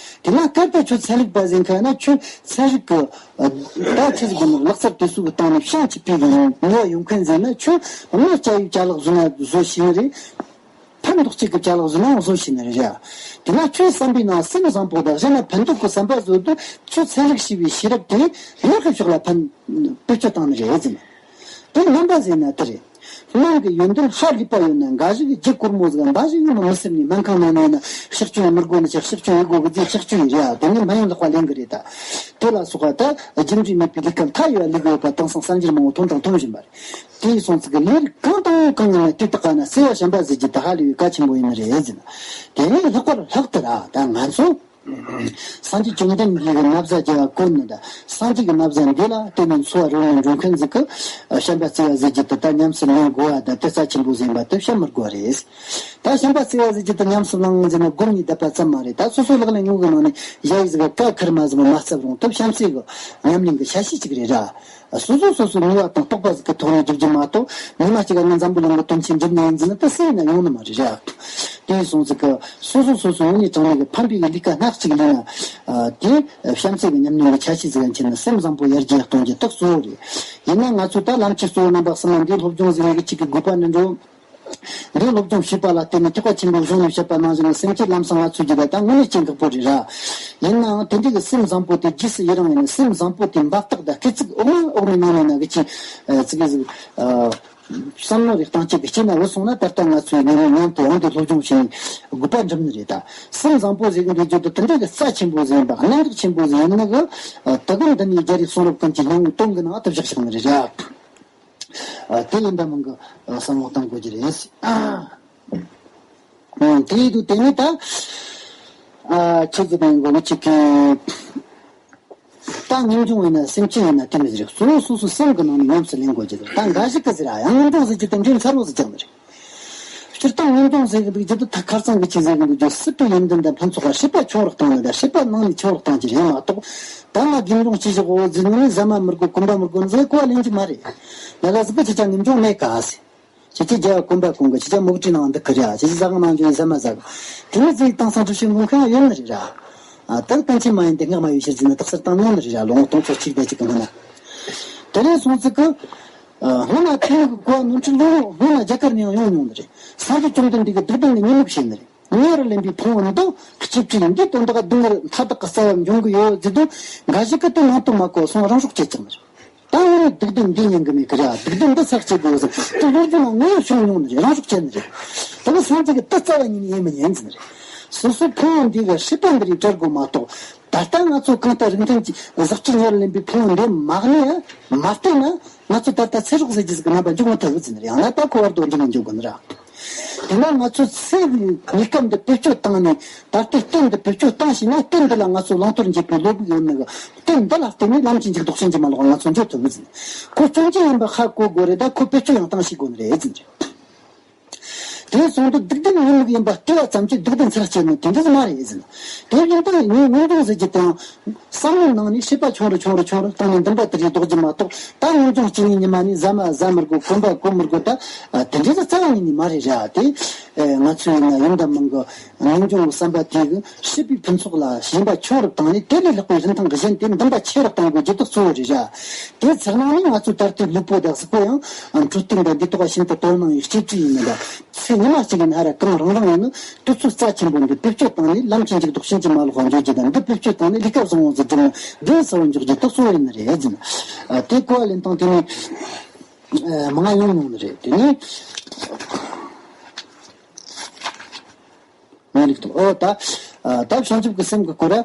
དེ་ན་སྐབས་དེ་ཁྱོད་ཚན་རིག་པ་ཟེར་མཁན་ན་ཁྱོད་ཚན་རིག་གི་ད་ཆི་ཟིག་གི་ལག་རྩལ་དེ་ཚོ་གི་སྟེང་ནས་བྱང་ཆུབ་པའི་ངོ་བོ་ཡོད་མཁན་ཟེར་ན་ཁྱོད་དངོས་སྐྱ་ཡི་ཅ་ལག་བཟོ་ན་བཟོ་ཤེས་ནི་རེད། ཕན་འདོགས་བྱེད་ཀྱི་ཅ་ལག་བཟོ་ན་ཡང་བཟོ་ཤེས་ནི་རེད་ར། དེ་ན་ཁྱོད་བསམ་པའི་ནང་སེམས་བཟང་པོ་དང་གཞན་ལ་ཕན་འདོགས་ཀྱི་བསམ་པ་བཟོ་དུས་ཁྱོད་ཚན་རིག་ཤེས་པའི་ཤེས་རབ་དེ་ཡག་གི་ཕྱོགས་ལ་ཕན་བེད་སྤྱོད་བཏང་ནི་རེད་ཟེར་ན། དེ་ངན་པ་ཟེར་ན་དེ་རེད། སྣང་གི་ཡོན་ཏན་ཧ་ལས་པ་ཡོད་ན་འགའ་ཞིག་གི་རྒྱུ་གོར་མོ་ཟིག་འབའ་ཞིག་ཡིན་ནོ་མི་སེམས་ནས་སྨན་ཁང་ནང་ནས་ན་གཤག་བཅོས་ཡང་མི་དགོས་ནི་ཆ་གཤག་བཅོས་ཡི་དགོས་གི་ཟེར་གཤག་བཅོས་ཡི་རེད་ཨ། དེ་ནི་སྨན་ཡོན་ལྷག་པ་ལེན་གི་རེད་ད། དེ་ལ་སོགས་པ་ད་རྒྱུ་འབྲས་མེད་པའི་ལས་ཀ་མཐའ་ཡོད་ལས་གི་ཡོད་པ་དེང་སང་གསར་འགྱུར་མང་བོ་ཐོན་དང་ཐོན་བཞིན་པ་རེད། དེ་ཡི་སོང་ཚིག་གི་ལས་རིགས་གང་དང་གང་ཡིན་ན་དུས་དག་ག་ན་བརྩེ་བ་བྱམས་པ་ཟེར་རྒྱུ་ད་ཧ་ལས་པའི་གལ་ཆེན་པོ་ཡིན་ནི་རེད་ཟེར་ན། དེ་ནི་ལྷག་པར་ལྷག་ཏུ་ར་ད་ང་ཚོ། སངས་རྒྱས་བཅོམ་ལྡན་འདས་ཀྱི་ན་བཟའ་བརྒྱ་བ་གོན་ནི་དང་སངས་རྒྱས་ཀྱི་ན་བཟའ་འདི་ལ་བརྟེན་ནས་འཚོ་བ་རོལ་ནས་འགྲོ་མཁན་ཟིག་གི་བྱམས་པ་བརྩེ་བ་ཟེར་རྒྱུ་དེ་ད་ཉམས་སུ་ལེན་དགོས་པ་དང་དེ་རྩ་ཆེན་པོ་ཟིག་ཡིན་པ་དེ་བཤད་མི་དགོས་པ་རེད། ད་བྱམས་པ་བརྩེ་བ་ཟེར་རྒྱུ་དེ་ཉམས་སུ་བླངས་ཟེར་ན་སྒོམ་གཉིས་བསྡད་པ་ཙམ་མ་རེད། ད་སོ་སོ་ལག་ལེན་དངོས་ཀྱི་ནང་ནས་ཡ་ཡི་ཟིག་ག་ཁེར་མ་ཟིག་མ་བརྩམས་རུང་དེ་བྱམས་བརྩེ་གི་ཉམས་ལེན་གི་ཆ་ཤས་གཅིག་རེད་ར། སོ་སོ་སོ་སོའི་ནུས་པ་དང་རྟོགས་པ་ཟིག་གི་ཐོག་ནས་སྒྲུབ་རྒྱུ་མ་གཏོགས་ཉི་མ་གཅིག་ག་ངས་འཛམ་བུ་གླིང་གི་དོན་ཆེན་སྒྲུབ་ནི་ཡིན་ཟེར་ན་དེ་སུ་ཡིན་ན་ཡོང་ནི་མ་རེད་ར། དེ་ཡིན་སོང་ཟིག་གི་སོ་སོ་སོ་སོའི་དངོས་གནས་དྲང་གནས་ཀྱི་ཕན་པའི་ལས་ཀ་སྣ་གཅིག་ལས་ན། དེ་བྱམས་བརྩེ་གི་ཉམས་ལེན་གྱི་ཆ་ཤས་ཟིག་ཡང་ཁྱེར་ནས་སེམས་བཟང་པོ་ཡར་རྒྱས་གཏོང་རྒྱུ་དེ་གཙོ་བོ་རེད། ཡིན་ན་ང་ཚོ་ད་ལམ་ཁྱེར་གཙོ་བོ་རྣམ་པ་གསུམ་ལ་འདིའི་སློབ་སྦྱོང་ཟེར་ནས་གི་གཅིག་གི་དགོས་པ་ནི་འགྲོ། འདིའི་སློབ་སྦྱོང་བྱས་པ་ལ་བརྟེན་ནས་ཐེག་པ་ཆེན་པོའི་གཞུང་ནས་བཤད་པ་ནང་བཞིན་གྱི་སེམས་བསྐྱེད་ལམ་སང་ང་ཚོས་རྒྱུད་ལ་ད་དངོས་གནས་ཅན་ཁག་པོ་རེད་ར། ཡིན་ནའང་དེ་འདྲའི་གི་སེམས་བཟང་པོ་དེ་རྗེས་སུ་ཡི་རང་ཡིན་ནས་སེམས་བཟང་པོ་དེ་འབབ་སྟེགས་དང་སྐེ་ཚིགས་འོག་མ་འོག་མའི་ནང་ནས་ན་གི་ཅི་ཙི་གེ་ཟིག་བསམ་བློ་རེ་བཏང་བྱེད་ཀྱི་སྐྱེས་ན་བུད་སོང་ན་ད་ལྟ་ང་ཚོས་ངེས་མེད་མཉམ་དུ་ཡང་དེ་སློབ་སྦྱོང་བྱས་ནས་དགོས་པ་འགྲུབ་ནི་རེད་ད། སེམས་བཟང་པོ་ཟེར་གི་འདུག་རྒྱུ་དེ་དེ་འདྲའི་གི་རྩ་ཆེན་པོ་ཟིག་ཡིན་པ་གནད་འགག་ཆེན་པོ་ཟིག་ཡིན་ནི་གི་དེ་གི་འདི་ནས་རྒྱལ་རིགས་གསུང་རབ་ཀུན་གྱི་སྙིང་པོའི་དོན་གི་ནང་དུ་བཞག་བཞག་ནི་རེད་ར། ཨ། དེ་ཡིན་ད་མང་གི་བསམ་བློ་གཏང་དགོས་ཀྱི་རེད། ཨ། ཨ། དེ་ཡིན་དུས་དེ་ནི་ད། ཨ། ཁྱེད་ཀྱི་དང་མགོ་མི་གཅིག་གི། ད་ངེས་འབྱུང་ཡིན་ན་སེམས་ཅན་ཡིན་ན་དེ་མི་ཟེར། གཙོ་བོ་སོ་སོའི་སེམས་ཀྱི་ནང་ནས་ཉམས་སུ་ལེན་དགོས་ཀྱི་རེད། ད་འགའ་ཞིག་གི་ཟེར་ཨ་ཡང་ངན་འགྲོ་ཟེར་གྱི་དེ་འདྲའི་མཚར་བོ་ཟེར་ཀྱང་མི་རེད། སྤྱིར་བཏང་། ངེས་འབྱུང་ཟེར་གི་འདུག་རྒྱུ་དེ་ད་ཁར་ཚང་གི་ཆེད་ཟེར་གི་འདུག་རྒྱུ་སྲིད་པའི་ཡོན་ཏན་དང་ཕུན་ཚོགས་ལ་སྲིད་པ་ཆུང་རུ་བཏང་ནི་དང་སྲིད་པ་ནང་ནས་ཆུང་རུ་བཏང་གི་རེད་མ་གཏོགས། ད་ང་དགེ་འབྱུང་ཅི་བཞག་འོ་ཟེར་ནི་ཟ་མ་མི་དགོས་གོམ་པ་མི་དགོས་ནི་ཟེར་གོ་བ་ལེན་གྱི་མ་རེད། ལ་ལ་ཟིག་པ་ཁྱེད་ཅག་ངེས་འབྱུང་མེད་ག་ཟེར། ཁྱེད་ཀྱི་རྒྱལ་བ་གོམ་པ་གོང་གི་ཁྱེད་ཅག་མུ་གེ་བྲིས་ནང་འདུག་གི་རེད་ཨ། ཁྱེད་ཀྱི་ཟ་ཁང་ནང་འཇོག་ཟ་མ་ཟ་གི། དེ་ནི་ཟིག་དེང་སང་གྲུ་བཞི་མགོན་ཁང་ཡོད་ནི་རེད་ར། ཨ་ད་གི་གཏན་ཆེན་མ་ཡིན་ཏེ་སྔགས་མ་ཡོད་ཕྱིར་ཟེར་ནི་རྟགས་གསལ་བཏང་མྱོང་ནི་རེད་ར། ལོ་ངོ་སྟོང་ཚོ་གཅིག་དང་གཅིག་གི་སྔོན་ན། དེ་ནས་སོང་ཙི་གི། ཨ་སྔོན་ན་ཐེངས་གི་གོ་བ་ནོར་འཁྲུལ་ལོ་སྔོན་ན་རྒྱ་གར་ནས་ཡང་ཡོང་མྱོང་ནི་རེད། སངས་རྒྱས་བཅོམ་ལྡན་འདས་ཀྱི་སྡིག་ལྡན་གྱི་ཉེས་དམིགས་བཤད་ནི་རེད། ཉེ་བར་ལེན་པའི་ཕུང་པོ་འདི་གཅིག་བྲིས་འདི་དོན་དག་སྡུག་བསྔལ་མཐའ་དག་གི་རྩ་བ་འབྱུང་གི་ཡོད་ཟེར་དུས་འགའ་ཞིག་གིས་དེ་ནང་དུ་མ་གོ་སོང་རང་སྲོག་བཅད་ཀྱང་མི་རེད། ད་ངས་སྡིག་ལྡན་འདི་ཉན་གི་མེད་གི་ར། སྡིག་ལྡན་འདི་ཚར་བཅད་དགོས་ཟེར་དེ་ལོ་རྒྱུས་ནང་ངོ་ཡོད་བྱུང་མྱོང་ནི་རེད། རང་སྲོག་བཅད་ནི་རེད། དེ་ནི་སངས་རྒྱས་ཀྱིས་དེ་རྩ་བ་ཉིད་ནས་ཡེ་མི་ཉན་ཟེར་ནི་རེད། སོ་སོའི་ཕུང་པོ་འདི་གི་སྲིད་པ་འདི་རིགས་བྲལ་དགོས་མ་གཏོགས། ད་ལྟ་ང་ཚོ་གང་ལྟར་རིགས་མཐུན་གྱི་ཟག་བཅས་ཉེ་བར་ལེན་པའི་ཕུང་པོ་འདི་མ་གནས་མ་བལྟས་ན། ང་ཚོ་ད་ལྟ་ཚེ་སྲོག་ཟེར་རྒྱུ་ཟིག་གི་རྣམ་པ་འཇོག་མི་ཐུབ་ཟེར་ནི་རེད། ཡང་ན་ད་ཁོ་བར་དུ་འགྲིམ་མི་འཇོག་དགོས་ནི་ར། དེ་ན་ང་ཚོ་ཚེ་གི་གནས་སྐབས་འདི་བེད་སྤྱོད་བཏང་ནས་ད་ལྟའི་རྟེན་འདི་བེད་སྤྱོད་བཏང་ཤེས་ན་རྟེན་འདི་ལ་ང་ཚོ་བླང་དོར་འབྱེད་པའི་བློ་སྦུག་ཡོད་ནི་གི་རྟེན་འདི་ལ་བརྟེན་ནས་ལམ་གྱི་འཇུག་ལྡོག་ཕྱིན་ཅི་མ་ལོག་ང་ཚོ་འཇོག་ཐུབ་ཟེར། ཁོ་སྐྱོན་ཅི་ཡིན་པ་ཧ་གོ་དགོས་རེད། ད་ཁོ་བེད་སྤྱོད་ཡང་བཏང་ཤེས་དགོས་ནི་རེད་ཟེར་ནི་རེད། དེ་སོང་དུས་སྡིག་ལྡན་ཉེས་དམིགས་ཡིན་པ་ལྟོས་པ་ཙམ་གྱིས་སྡིག་ལྡན་ཚར་བཅད་ནི་དེ་འདྲ་མ་རེད་ཟེར། དེ་བཞིན་དུ་ངས་ངེས་འབྱུང་ཟེར་རྒྱུ་དེའང་བསམ་བློའི་ནང་ནས་སྲིད་པ་ཆུང་རུ་ཆུང་རུ་ཆུང་རུ་བཏང་ནས་འདུན་པ་དེ་རིགས་ལྡོག་རྒྱུ་མ་གཏོགས། ད་ངེས་འབྱུང་སྐྱེ་བའི་ཉི་མ་ནས་ཟ་མ་ཟ་མི་དགོས། གོམ་པ་གོམ་མི་དགོས། ད་དེ་འདྲ་ཟིག་རྩ་བ་ཉིད་ནས་མ་རེད་ར། དེ་ང་ཚོའི་ཡིན་ན་ཡིན་དང་མིན་གི་ངེས་འབྱུང་གི་བསམ་པ་དེ་གི་སྲིད་པའི་ཕུན་ཚོགས་ལ་ཞེན་པ་ཆུང་རུ་བཏང་ནས་དེ་ལས་ལྷག་པའི་རིན་ཐང་གི་ཞེན་དེ་འདུན་པ་ཆེ་རུ་གཏོང་དགོས་རྒྱུ་དེ་གཙོ་བོ་རེད་ར། དེ་ཚེར་ནང་ནས་ང་ཚོའི་ད་ལྟའི་ལུས་པོ་དང་གཟུགས་པོ་ཡང་འཕྲོད་བསྟེན་དང་འདི་དག་ཤིན་ཏུ་དོ་སྣང་ཡི་གཅེས་སྤྲས་ཡིན་མིན་ལ། ཚེ་ཉི་མ་གཅིག་ཡིན་ཧ་ར་གང་རང་རང་ཡིན་ནི་དུས་ཚོད་རྩ་ཆེན་པོ་འདི་བེད་སྤྱོད་བཏང་ནས་ལམ་གྱི་འཇུག་ལྡོག་ཕྱིན་ཅི་མ་ལོག་པ་འཇོག་རྒྱུ་དང་། འདི་བེད་སྤྱོད་བཏང་ནས་ལུས་སྐལ་བཟང་བོ་ཟིག་བསྒྲུབས་ནས་གདེང་ཟབ་པོ་འཇོག་རྒྱུ་དེ་གཙོ་བོ་ཡིན་ནི་རེད་ཟེར། ཨ་དེ་གོ་བ་ལེན་སྟངས་དེ་ནི་ཨ་མང་ང་ཡོང་མྱོང་ནི་རེད། དེ་ནི་ངའི་རིགས་དང་། ཨོ་ད་ཨ་ད་བྱང་ཆུབ་ཀྱི་སེམས་ཀྱི་སྐོར་ཨ་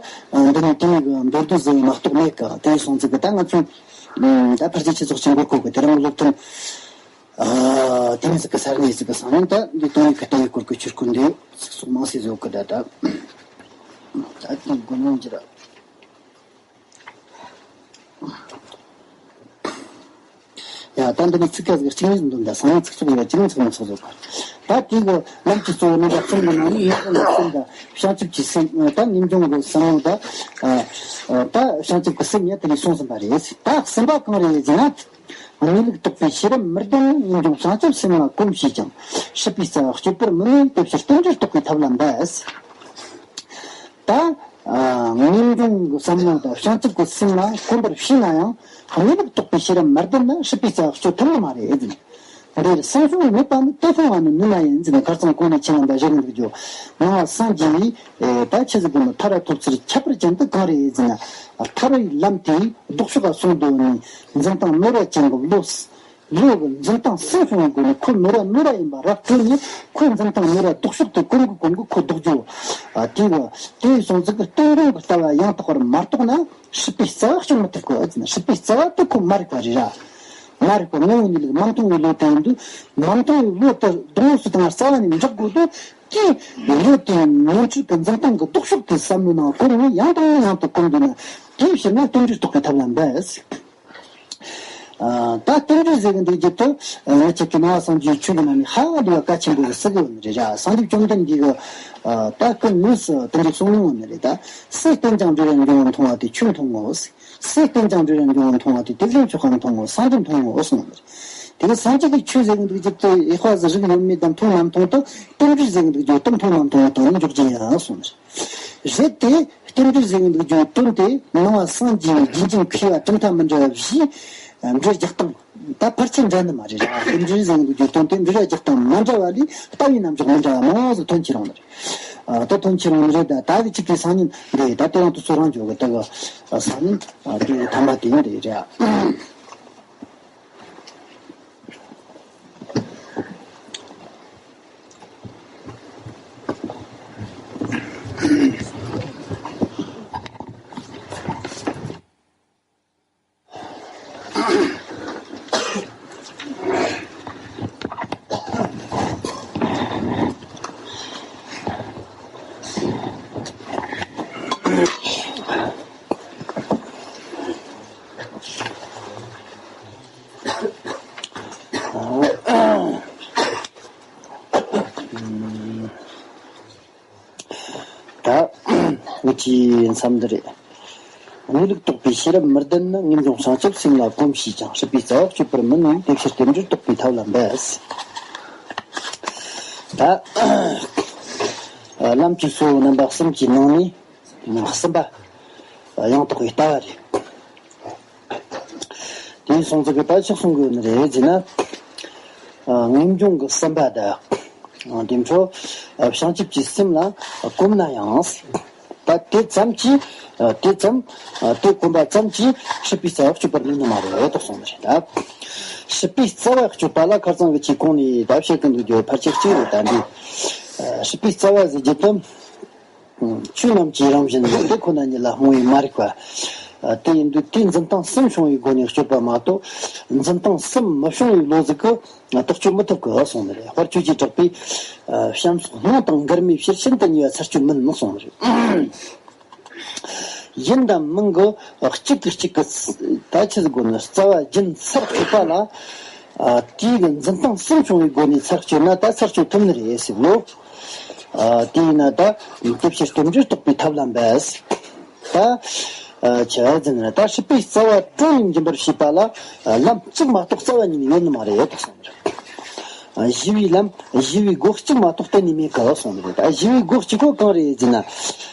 འདི་ནི་དེ་ནི་མདོར་བསྡུས་ཟིན་མ་གཏོགས་མེད་ཀ། དེ་སོང་ཙི་གི་ད་ང་ཚོ་ཨ་ད་ཕལ་ཆེར་སྤྱི་ཚོགས་ཀྱི་འགོ་ཁུངས་ཀྱི་དེ་རིང་སློབ་ཐོན། ཨ་དེ་ནས་ཟིག་གི་ས་གནས་ཟིག་གི་སང་ཉིན་ད་འདི་སྟོང་ཉིད་ཀྱི་ལྟ་བའི་སྐོར་གྱི་ཆོས་སྐོར་འདི་ཚིག་སོགས་མང་སེ་བཟོ་གི་ད་ད་ད་དེ་དགོས་མྱོང་གྱི་ར། ཡ་ད་འདི་ནས་ཚིག་ཁ་ཟིག་གཅིག་གཉིས་འདུག་ད་སང་ཉིན་ཚིག་ཚོགས་ཡོད་གཅིག་གཉིས་ཚིག་མང་ཚོགས་བཟོ་གི། ད་དེ་གི་ལམ་གྱི་གཙོ་བོ་རྣམ་པ་གསུམ་གི་ནང་ནས་ངེས་འབྱུང་གི་སེམས་དང་བྱང་ཆུབ་ཀྱི་སེམས། ད་ངེས་འབྱུང་གི་བསམ་བློ་ད་ཨ་ད་བྱང་ཆུབ་ཀྱི་སེམས་ཡ་དེ་ནས་གསུངས་ཟིན་པ་རེད། ད་གསུམ་པ་གང་རེད་ཟེར་ན། གནས་ལུགས་རྟོགས་པའི་ཤེས་རབ་མི་ལྡན་ནི། ངེས་འབྱུང་བྱང་ཆུབ་སེམས་ལ་གོམས་བྱས་ཀྱང་། སྲིད་པའི་རྩ་བ་གཅོད་པར་མི་ནུས། དེ་ཕྱིར་རྟེན་འབྲེལ་རྟོགས་པའི་ཐབས་ལ་འབད། ད་ཨ་ངེས་འབྱུང་གི་བསམ་བློ་དང་བྱང་ཆུབ་ཀྱི་སེམས་ལ་གོམས་པར་བྱས་ན་ཡང་གནས་ལུགས་རྟོགས་པའི་ཤེས་རབ་མི་ལྡན་ན་སྲིད་པའི་རྩ་བ་གཅོད་ཐུབ་ནི་མ་རེད་ཟེར། འདིར་སེམས་བྱུང་མེད་པ་ནི། དེ་སྤོང་བ་ནི་ནུས་མ་ཡིན་ཟེར་ནས་ཁར་ཚང་གོང་ནས་ཆེ་ལ་འདའ་བཞག་གི་འདུག་རྒྱུ། ནང་བ་སངས་རྒྱས་པས་ད་ཆི་ཟིག་གི་ནི་ཐར་བ་ཐོབ་ཚུལ་ཁྱད་པར་ཅན་དུ་གང་རེད་ཟེར་ན། ཐར་བའི་ལམ་དེའི་ལྡོག་ཕྱོགས་ལ་སོང་དོ་ནི་འཛིན་སྟངས་ནོར་བ་ཅན་གྱི་བློ། བློ་གི་འཛིན་སྟངས་སེམས་བྱུང་བའི་སྒོ་ནས་ཁོ་ནོར་བ་ནོར་བ་ཡིན་པ་ར་སྤྲོད་ནས་ཁོའི་འཛིན་སྟངས་ནོར་བ་ལྡོག་ཕྱོགས་དེ་གོམས་གི་གོམས་གི་ཁོ་ལྡོག་རྒྱུ། ཨ་དེ་གི་དེ་སོང་ཙི་གི་རྟེན་འབྱུང་གི་ལྟ་བ་ཡང་དག་པར་མ་རྟོགས་ན་སྲིད་པའི་རྩ་བ་སྤྱོད་མི་ཐུབ་གི། ཨ་ཙི་ན་སྲིད་པའི་རྩ་བ་དེ་ཁོ་མ་རིག་པ་རེད་ར། མ་རིག་པ་དངོས་ཡོད་གནས་ལུགས་མ་མཐོང་བའི་བློ་དེ་ཡིན་དུས། མ་མཐོང་བའི་བློ་དེ་སྡོང་བོ་སུ་དང་རྩ་བ་ནས་འཇག་དགོས་དུས། དེའི་བློ་དེ་ནོར་འཁྲུལ་གྱི་འཛིན་སྟངས་ཀྱི་ལྡོག་ཕྱོགས་དེ་བསམ་བློའི་ནང་གོམས་ནས་ཡང་དང་ཡང་དུ་གོམས་དགོས་ན། དེའི་ཕྱིར་ན་རྟེན་འབྲེལ་རྟོགས་པའི་ཐབས་ལ་འབད། ཨ་ད་རྟེན་འབྲེལ་ཟེར་གི་འདུག་རྒྱུ་དེ་ང་ཅག་གི་ནང་བ་སངས་རྒྱས་ཆོས་ཀྱི་ནང་ནས་ཧ་ལས་པ་གལ་ཆེན་པོ་ཟིག་ཟེར་གི་ཡོད་ནི་རེད་ར། སངས་རྒྱས་བཅོམ་ལྡན་འདས་ཀྱིས་ཨ་ད་སྐུ་དངོས་སུ་དེ་འདྲའི་གསུངས་མྱོང་ཡོད་ནི་རེད། ད་སུས་རྟེན་ཅིང་འབྲེལ་བར་འབྱུང་བ་མཐོང་བ་དེས་ཆོས་མཐོང་ངོ་། སུས་རྟེན་ཅིང་འབྲེལ་བར་འབྱུང་བ་མཐོང་བ་དེས་དེ་བཞིན་ཆོས་འཁོར་མཐོང་ངོ་། སངས་རྒྱས་མཐོང་ངོ་གསུངས་ནི་རེད། དེ་གི་སངས་རྒྱས་ཀྱིས་ཆོས་ཟེར་གི་འདུག་རྒྱུ་དེ་ཡེ་ཧ་ཟིག་རིག་ཡོད་མེད་དང་མཐོང་མ་མཐོང་དང་། རྟེན་འབྲེལ་ཟེར་གི་འདུག་རྒྱུ་དེ་མཐོང་མ་མཐོང་བ་དང་ནི་འཇོག་རྒྱུ་ཡིན་གསུངས་ནི་རེད། རེད་དེ། རྟེན་འབྲེལ་ཟེར་གི་འདུག་རྒྱུ་དོན་དེ་ནང་བ་སངས་རྒྱས་པའི་རྗེས་འཇུག་མཁས་པ་གྲུབ་མཐའ་མི་འདྲ་བ་བཞིས་འགྲེལ་རྒྱག་སྟངས་ད་ཕལ་ཆེར་འདྲ་ནི་མ་རེད་ར། རྟེན་འབྲེལ་ཟེར་གི་འདུག་རྒྱུ་དོན་དེ་འགྲེལ་བ་རྒྱག་སྟངས་མ་འདྲ་བ་ལས་ལྟ་བའི་རྣམ་གཞག་མི་འདྲ་བ་མང་བོ་ཟིག་ཐོན་ཁྱེར་ཡོང་ནི་རེད། ཨ་ད་ཐོན་ཁྱེར་ཡོང་ནི་རེད། ད་ད་གི་གཅིག་གི་སང་ཉིན་འདི་ད་དེ་རིང་དུས་ཚོད་རང་འཇོག་གི་ད་གི་སང་ཉིན་ཨ་དེ་ཐ་མ་དེ་ཡིན་རེད་ར། ངེད་ཀྱི་མཚམས་འདི་རེད། གནས་ལུགས་རྟོགས་པའི་ཤེས་རབ་མི་ལྡན་ནི། ངེས་འབྱུང་བྱང་ཆུབ་སེམས་ལ་གོམས་ཞེས་ཀྱང་། སྲིད་པའི་རྩ་བ་གཅོད་པར་མི་ནུས། དེ་ཕྱིར་རྟེན་འབྲེལ་རྟོགས་པའི་ཐབས་ལ་འབད། ད་ལམ་གྱི་གཙོ་བོ་རྣམ་པ་གསུམ་གྱི་ནང་ནས་གསུམ་པ་ཡང་དག་པའི་ལྟ་བ་རེད། དེ་སོང་ཙང་གི་ད་ཆགས་སོང་གི་ནི་རེད་ཟེར་ན། ངེས་འབྱུང་གི་སེམས་པ་དང་། དེ་འཕྲོ་བྱང་ཆུབ་ཀྱི་སེམས་ལ་གོམས་ན་ཡང་། ད་དེ་ཙམ་གྱིས། དེ་ཙམ། དེ་གོམས་པ་ཙམ་གྱིས་སྲིད་པའི་རྩ་བ་གཅོད་པར་ནུས་ནི་མ་རེད་དོ་གསུངས་ནི་རེད་ད། སྲིད་པའི་རྩ་བ་གཅོད་པ་ལ་ཁ་རྩང་གི་ཆེ་གོང་ནས་ད་བཤད་ཀྱི་འདུག་རྒྱུ་ཕལ་ཆེར་གཅིག་རེད་ད་འདི། སྲིད་པའི་རྩ་བ་ཟེར་རྒྱུ་དེ། ཆོས་རྣམས་ཀྱི་རང་བཞིན་དེ་ཁོ་ན་ཉིད་ལ་རྨོངས་པའི་མ་རིག་པ། དེ་ཡིན་དུས་དེའི་འཛིན་སྟངས་གསུམ་བྱུང་བའི་སྒོ་ནས་གཅོད་པ་མ་གཏོགས། འཛིན་སྟངས་གསུམ་མི་བྱུང་བའི་བློ་ཟིག་གིས་ཐག་གཅོད་མི་ཐུབ་གི་གསུངས་ནི་རེད། དཔལ་ཆོས་ཀྱིས་གྲགས་པའི་བྱམས་སོགས་སྣང་དང་འགལ་མེད་ཕྱིར། ཤིན་ཏུ་ཉེ་བ་ཚར་གཅོད་མིན་གསུངས་ནི་རེད། ཡིན་དང་མིན་གྱི་གཅིག་གིས་གཅིག་གི་ད་ཆི་ཟིག་དགོས་ནི་རྩ་བ་རྒྱུན་ཚར་གཅོད་པ་ལ། ཨ། དེའི་གི་འཛིན་སྟངས་གསུམ་བྱུང་བའི་སྒོ་ནས་ཚར་གཅོད་ན་ད་ཚར་གཅོད་ཐུབ་ནི་རེད་ཟེར་ལོ། ཨ། དེ་ཡིན་ན་ད་དེ་ཕྱིར་རྟེན་འབྲེལ་རྟོགས་པའི་ཐབས་ལ་འབད། ད། ཨ། ཆི་ཟེར་ན་ད་སྲིད་པའི་རྩ་བ་དྲུང་ནས་འབྱིན་པར་བྱེད་པ་ལ། ཨ། ལམ་གཅིག་མ་གཏོགས་རྩ་བ་ཉིད་ནས་ཡོད་ནི་མ་རེད་དོ་གསུངས་ནི་རེད། ཨ། ཞི་བའི་ལམ་ཞི་བའི་སྒོ་གཅིག་མ་གཏོགས་གཏན་ནས་མེད་གི་གསུངས་ནི་རེད། ད་ཞི་བའི་སྒོ་གཅིག་པོ་གང་རེད་ཟེར་ན། ཨ།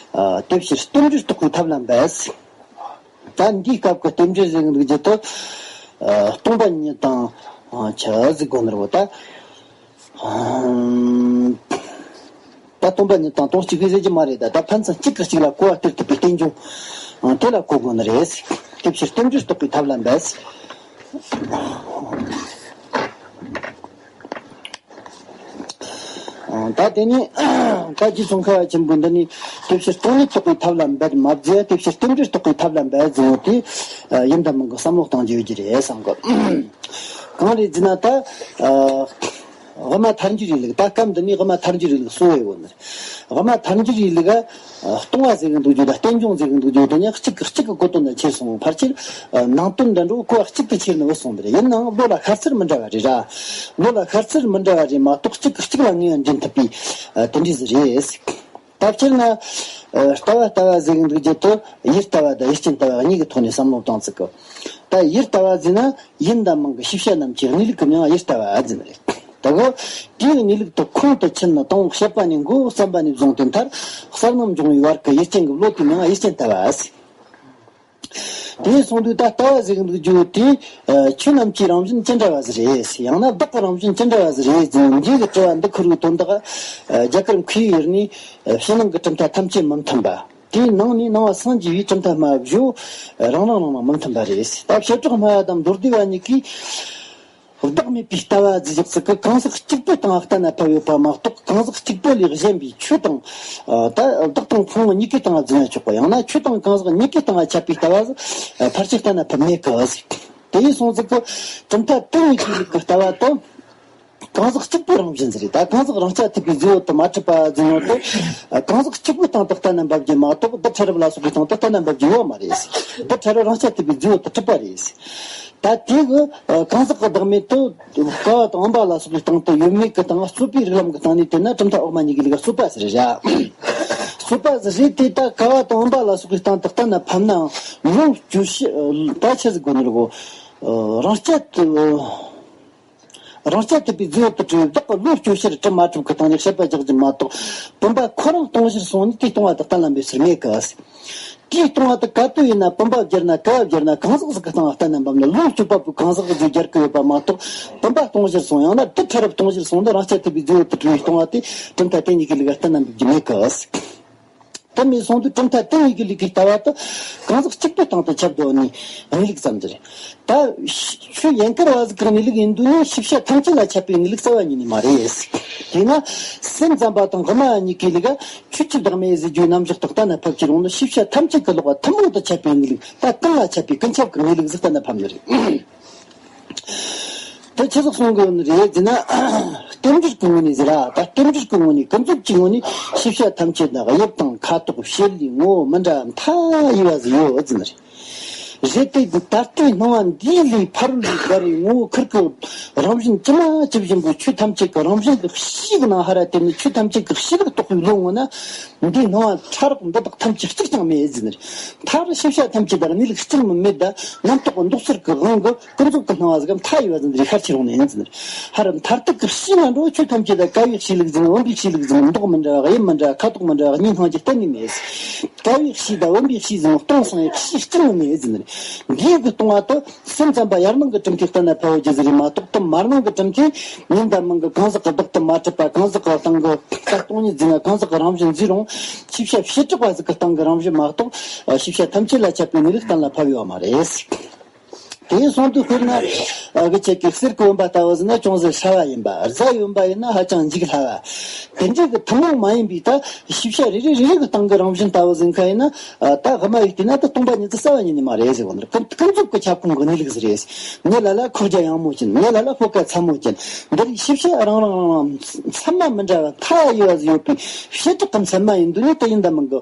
དེ་ཕྱིར་རྟེན་འབྲེལ་རྟོགས་པའི་ཐབས་ལ་འབད། ད་འདིའི་སྐབས་ཀྱི་རྟེན་འབྲེལ་ཟེར་གི་འདུག་རྒྱུ་དེ། ཨ། སྟོང་པ་ཉིད་དང་། ཨ། ཆི་ཟེར་དགོས་ནི་རེད་བ་ད། ཨ། ད་སྟོང་པ་ཉིད་དང་སྟོང་གཅིག་པའི་ཟེར་གྱི་མ་རེད་ད། ད་ཕན་ཚུན་གཅིག་གིས་གཅིག་ལ་གོ་བ་སྟེར་ཐུབ་པའི་རྟེན་འབྱུང་། ཨ། དེ་ལ་གོ་དགོས་ནི་རེད། དེ་ཕྱིར་རྟེན་འབྲེལ་རྟོགས་པའི་ཐབས་ལ་འབད། ད་དེ་ནི་ད་རྗེ་ཙོང་ཁ་པ་ཆེན་པོ་འདི་ནི་དེ་ཕྱིར་སྟོང་ཉིད་རྟོགས་པའི་ཐབས་ལ་འབད་མ་བརྫི། དེ་ཕྱིར་རྟེན་འབྲེལ་རྟོགས་པའི་ཐབས་ལ་འབད་ཟེར་བ་དེ་ཡིན་དང་མིན་གྱི་བསམ་བློ་གཏང་རྒྱུ་ཡོད་ཀྱི་རེད་བསམ་གི། གང་རེད་ཟེར་ན་ད་དབུ་མ་ཐལ་འགྱུར་རིགས་ལུགས། ད་སྐབས་འདི་ནི་དབུ་མ་ཐལ་འགྱུར་རིགས་ལུགས་གསུང་བའི་ཡོད་ནི། དབུ་མ་ཐལ་འགྱུར་རིགས་ལུགས། སྟོང་པ་ཟེར་གི་འདུག་རྒྱུ་དང་རྟེན་འབྱུང་ཟེར་གི་འདུག་རྒྱུ་དེ་ནི་གཅིག་གིས་གཅིག་གི་གོ་དོན་དང་ཁྱེར་སོང་། ཕལ་ཆེར་ནང་དོན་འདྲ་འགྲོ་གོ་བ་གཅིག་ཏུ་ཁྱེར་ནི་བུད་སོང་ནི་རེད། ཡིན་ནའང་བློ་ལ་ཤར་ཚུལ་མི་འདྲ་བ་རེད་ར། བློ་ལ་ཤར་ཚུལ་མི་འདྲ་བ་རེད་མ་གཏོགས་གཅིག་གིས་གཅིག་ལ་ངེས་པ་འདྲེན་ཐུབ་པའི་དེ་འདྲ་ཟིག་རེད། ད་སྤྱིར་ན། ལྟ་བ་ལྟ་བ་ཟེར་གི་འདུག་རྒྱུ་དེ་ཡུལ་ལྟ་བ་དང་ཡུལ་ཅན་ལྟ་བ་གཉིས་ཀྱི་ཐོག་ནས་བསམ་བློ་བཏང་ཚུལ་གི། ད་ཡུལ་ལྟ་བ་ཟེར་ན་ཡིན་དང་མིན་གྱི་ཤེས་བྱ་རྣམས་ཀྱི་གནས་ལུགས་ཀྱི་མིང་ཡུལ་ལྟ་བ་ཟེར་ནི་རེད། ད་གོ། དེའི་གནས་ལུགས་དེ་ཁོང་དུ་ཆུད་ནས་དང་པོ་བཤད་པ་ནས་འགོ་བརྩམས་པ་ནས་བཟུང་སྟེ་མཐར་གསལ་སྣང་འབྱུང་བའི་བར་གྱི་ཡུལ་ཅན་གྱི་བློ་དེའི་མིང་ཡུལ་ཅན་ལྟ་བ་ཟེར། དེ་སོང་དུས་ད་ལྟ་བ་ཟེར་གི་འདུག་རྒྱུ་དེ། ཆོས་རྣམས་ཀྱི་རང་བཞིན་ཅི་འདྲ་བ་ཟིག་རེད། ཡང་ན་བདག་གི་རང་བཞིན་ཅི་འདྲ་བ་ཟིག་རེད་ཟེར་ནས་འདི་གི་དྲི་བ་འདི་ཁུར་བའི་དོན་དག་རྒྱ་གར་མཁས་པའི་ཡུལ་ནས་ཕྱི་ནང་གི་གྲུབ་མཐའ་ཐམས་ཅད་མི་མཐུན་པ། དེའི་ནང་ནས་ནང་པ་སངས་རྒྱས་པའི་གྲུབ་མཐའ་སྨྲ་བ་བཞི་བོ་རང་རང་རང་རང་མི་མཐུན་པ་རེད། ད་བྱེ་བྲག་སྨྲ་བ་དང་མདོ་སྡེ་པ་གཉིས་ཀྱིས། བདག་མེད་པའི་ལྟ་བ་ཟེར་ཅིག་གི་གང་ཟག་གཅིག་པུའི་སྟེང་ལ་གཏན་ལ་ཕབ་ཡོད་པ་མ་གཏོགས། གང་ཟག་གཅིག་པུ་ལས་གཞན་པའི་ཆོས་དང་། ད་བདག་དང་ཕུང་པོ་གཉིས་ཀའི་སྟེང་ལ་འཛིན་ཡང་ཆོག་པ། ཡང་ན་ཆོས་དང་གང་ཟག་གཉིས་ཀའི་སྟེང་ལ་ཁྱབ་པའི་ལྟ་བ་ཕལ་ཆེར་གཏན་ལ་ཕབ་མེད་གི། དེ་ཡིན་སོང་ཙིག་གི་གྲུབ་མཐའ་དེ་གཉིས་ཀྱི་ལུགས་ཀྱི་ལྟ་བ་དང་། གང་ཟག་གཅིག་པུའི་རང་བཞིན་ཟེར་རེད། ད་གང་ཟག་རང་རྐྱ་ཐུབ་པའི་རྫས་པོ་དེ་མ་གྲུབ་པ་ཟེར་ནོ་དེ། གང་ཟག་གཅིག་པུའི་སྟེང་དུ་གཏན་ལ་འབེབས་རྒྱུ་མ་གཏོགས། རྡུལ་ཕྲ་རབ་ལ་སོགས་པའི་སྟེང་དུ་གཏན་ལ་འབེབས་རྒྱུ་ཡོད་མ་རེད། རྡུལ་ཕྲ་རབ་རང་རྐྱ་ཐུབ་པའི་རྫས་པོ་དེ་གྲུབ་པ་རེད། ད་དེ་གི་གང་ཟག་གི་བདག་མེད་དེ་ཀ་བ་དང་བུམ་པ་ལ་སོགས་པའི་སྟེང་དུ་ཡོད་མེད་ཀྱི་སྟེང་རྩོད་པའི་རིགས་ལམ་གྱི་སྟེང་ནས་བལྟས་ན་གྲུབ་མཐའ་འོག་མ་གཉིས་ཀྱི་ལུགས་རྩོད་པ་ཟེར་རེད། རྩོད་པ་ཟེར་རེད་དེ། ད་ཀ་བ་དང་བུམ་པ་ལ་སོགས་པའི་སྟེང་དུ་གཏན་ལ་ཕབ་ནའང་བློ་སྐྱོ་ཤས་ད་ཆི་ཟིག་དགོས་ནི་རེད་གོ། རང་རྐྱ་དེ། རང་རྐྱ་ཐུབ་པའི་རྫས་པོ་དེ་གྲུབ་བདག་གི་བློ་སྐྱོ་ཤས་གྲུབ་མ་གྲུབ་ཀྱི་སྟེང་ནས་དཔྱད་པ་རྒྱག་རྒྱུ་མ་གཏོགས། བུམ་པ་ཁོ་རང་སྟོང་ཞིར་སོང་ནས་དེ་སྟོང་པ་དེ་གཏན་ལ་འབེབས་ཟེར་མེད་གི། དེའི་སྟོང་པ་དེ་ག་དུས་ཡིན་ན་བུམ་པ་སྦྱར་ན་ཀ་བ་སྦྱར་ན་གང་ཟག་ཟིག་གི་སྟེང་ལ་གཏན་ལ་འབེབས་ན་བློ་སྐྱོ་པ་པོའི་གང་ཟག་གི་རྫས་སྦྱར་གི་ཡོད་པ་མ་གཏོགས། བུམ་པ་སྟོང་ཞིར་སོང་ཡང་ན་རྡུལ་ཕྲ་རབ་སྟོང་ཞིར་སོང་ནི་རང་རྐྱ་ཐུབ་པའི་རྫས་པོ་དེ་གྲུབ་པའི་སྟོང་པ་དེ་གྲུབ་མཐའ་དེ་གཉིས་ཀྱི་ལུགས་ལ་གཏན་ལ་འབེབས་རྒྱུ་མེད་གི། དེ་མིན་སོང་དུས་གྲུབ་མཐའ་དེ་གཉིས་ཀྱི་ལུགས་ཀྱི་ལྟ་བ་དེ་གང་ཟག་གཅིག་པུའི་སྟེང་དུ་ཁྱབ་འདུག་ནི་གནས་ལུགས་ཙམ་དུ་རེད། ད་ཆོས་ཡན་གར་བ་ཟིག་གི་གནས་ལུགས་ཡིན་དུས་ནི་ཤེས་བྱ་ཐམས་ཅད་ལ་ཁྱབ་པའི་གནས་ལུགས་རྩ་བ་ཉིད་ནས་མ་རེད། དེས་ན་སེམས་ཙམ་པ་དང་དབུ་མ་གཉིས་ཀྱི་ལུགས་ཆོས་ཀྱི་བདག་མེད་ཟེར་རྒྱུའི་རྣམ་གཞག་དེ་གཏན་ལ་ཕབ་ཀྱི་རུང་ནི་ཤེས་བྱ་ཐམས་ཅད་ཀྱི་ལོགས་པ་ཐུན་མོང་དུ་ཁྱབ་པའི་གནས་ལུགས། ད་གང་ལ་ཁྱབ་པའི་ཀུན་ཁྱབ་ཀྱི་གནས་ལུགས་ཟིག་གཏན་ལ་ཕབ་ནི་རེད། དེ་ཆི་ཟིག་གསུང་གི་ཡོད་ནི་རེད་ཟེར་ན། རྟེན་འབྲེལ་གྱི་ངོས་ནས་ཟེར་ར། ད་རྟེན་འབྲེལ་གྱི་ངོས་ནས་ཀུན་རྫོབ་ཀྱི་ངོས་ནས་ཤེས་བྱ་ཐམས་ཅད་ན་དབྱིབས་དང་ཁ་དོག་བྱེད་ལས་ངོ་བོ་མི་འདྲ་མཐའ་ཡས་པ་ཟིག་ཡོད་ཟེར་ནི་རེད། རེད་དེ། ད་ལྟའི་སྣང་བ་འདིའི་ལས་ཕ་རོལ་ལས་འགལ་བའི་ངོ་བོ་ཁིར་གི་རང་བཞིན་ཇི་མ་ཇི་བཞིན་པོ་ཆོས་ཐམས་ཅད་ཀྱི་རང་བཞིན་གྱི་གཤིས་ཀྱི་ནང་ཧ་ར་དེ་ནི་ཆོས་ཐམས་ཅད་ཀྱི་གཤིས་ལུགས་རྟོགས་པའི་བློ་ངོ་ན། འདིའི་སྣང་བ་ཕྲ་རགས་འདི་དག་ཐམས་ཅད་གཅིག་ཀྱང་མེད་ཟེར་ནི་རེད། མཐར་ཤེས་བྱ་ཐམས་ཅད་དང་གནས་ལུགས་གཅིག་མིན་མེད་དང་རྣམ་རྟོག་གི་འདོགས་ཚུལ་གྱི་དབང་གིས་ཀུན་རྫོབ་ཀྱི་སྣང་བ་ཟིག་གམ་མཐའ་ཡས་པ་ཟིག་འདི་རིགས་ཤར་ཆེ་རུང་ནས་ཡིན་ཟེར་ནི་རེད། ཧ་ར་མཐར་ཐུག་གི་གཤིས་ན་འགྲོ་ཆོས་ཐམས་ཅད་དང་བསྐལ་པའི་གཤིས་ལུགས་ཟིན། བུམ་པའི་གཤིས་ལུགས་ཟིན། མདོག་མི་འདྲ་བ་དབྱིབས་མི་འདྲ་བ་ཁ་དོག་མི་འདྲ་བ་གཉིས་སྣང་རྒྱུ་གཏན་ནས་མེད། བསྐལ་པའི་གཤིས་དང་བུམ་པའི་གཤིས་ཟིན། སྟོང་སང་བའི་གཤིས་གཅིག་མིན་མེད་ཟིན། འདིའི་གི་སྟོང་བ་དུ་སེམས་ཙམ་པ་ཡར་སྣང་གི་གྲུབ་མཐའི་གཏན་ལ་ཕབ་རྒྱུ་ཟིག་རེད་མ་གཏོགས། དུ་མར་སྣང་གི་གྲུབ་མཐས་ཉིན་དང་མིན་གི་གང་ཟག་གི་བདག་ཏུ་མ་གྲུབ་པ། གང་ཟག་གི་སྟེང་གི་ད་སྟོང་ཉིད་འཛིན་ན་གང་ཟག་གི་རང་བཞིན་འཛིན་རུང་། ཤེས་བྱ་བྱེ་བྲག་པ་ཟིག་གི་སྟེང་གི་རང་བཞིན་མ་གཏོགས། ཤེས་བྱ་ཐམས་ཅད་ལ་ཁྱབ་པའི་གནས་ལུགས་གཏན་ལ་ཕབ་ཡོད་མ་རེད། དེ་སོང་དུས་དཔེར་ན། ཨ་གི་ཁྱེད་ཀྱི་གསེར་གྱི་བུམ་པ་ལྟ་བུ་ཟིན་ན་ཅུང་ཟད་ཧྲ་བ་ཡིན་པ། རྫ་ཡི་བུམ་པ་ཡིན་ན་ཧ་ཅང་འཇིག་སླ་བ། དེ་འདྲའི་གི་ཐུན་མོང་མ་ཡིན་པའི་ད་ཤེས་བྱ་རེ་རེ་རེ་རེ་གི་སྟེང་གི་རང་བཞིན་ལྟ་བུ་ཟིན་མཁན་ཡིན་ན། ཨ་ད་དབུ་མ་ཡིས་བལྟས་ན་ད་སྟོང་པ་ཉིད་དུ་གསལ་བ་ཉིད་ནས་མ་རེད་ཟེར་གོ་ནི་རེད། ཀུན་ཀུན་རྫོབ་ཀྱི་ཁྱབ་ཁོངས་ཀྱི་གནས་ལུགས་ཟིག་རེད། ངས་ལ་ལ་ཁོག་རྒྱ་ཡངས་མོ་ཅན། ངས་ལ་ལ་ཕོ་ཁ་ཚ་མོ་ཅན། འདི་རིགས་ཤེས་བྱ་རང་རང་རང་རང་མཚན་མ་མི་འདྲ་བ་མཐའ་ཡས་པ་ཟིག་ཡོད་པའི་བྱེ་བྲག་གི་མཚན་མ་ཡིན་དུས་ནི་དེ་ཡིན་ད་མིན་གི་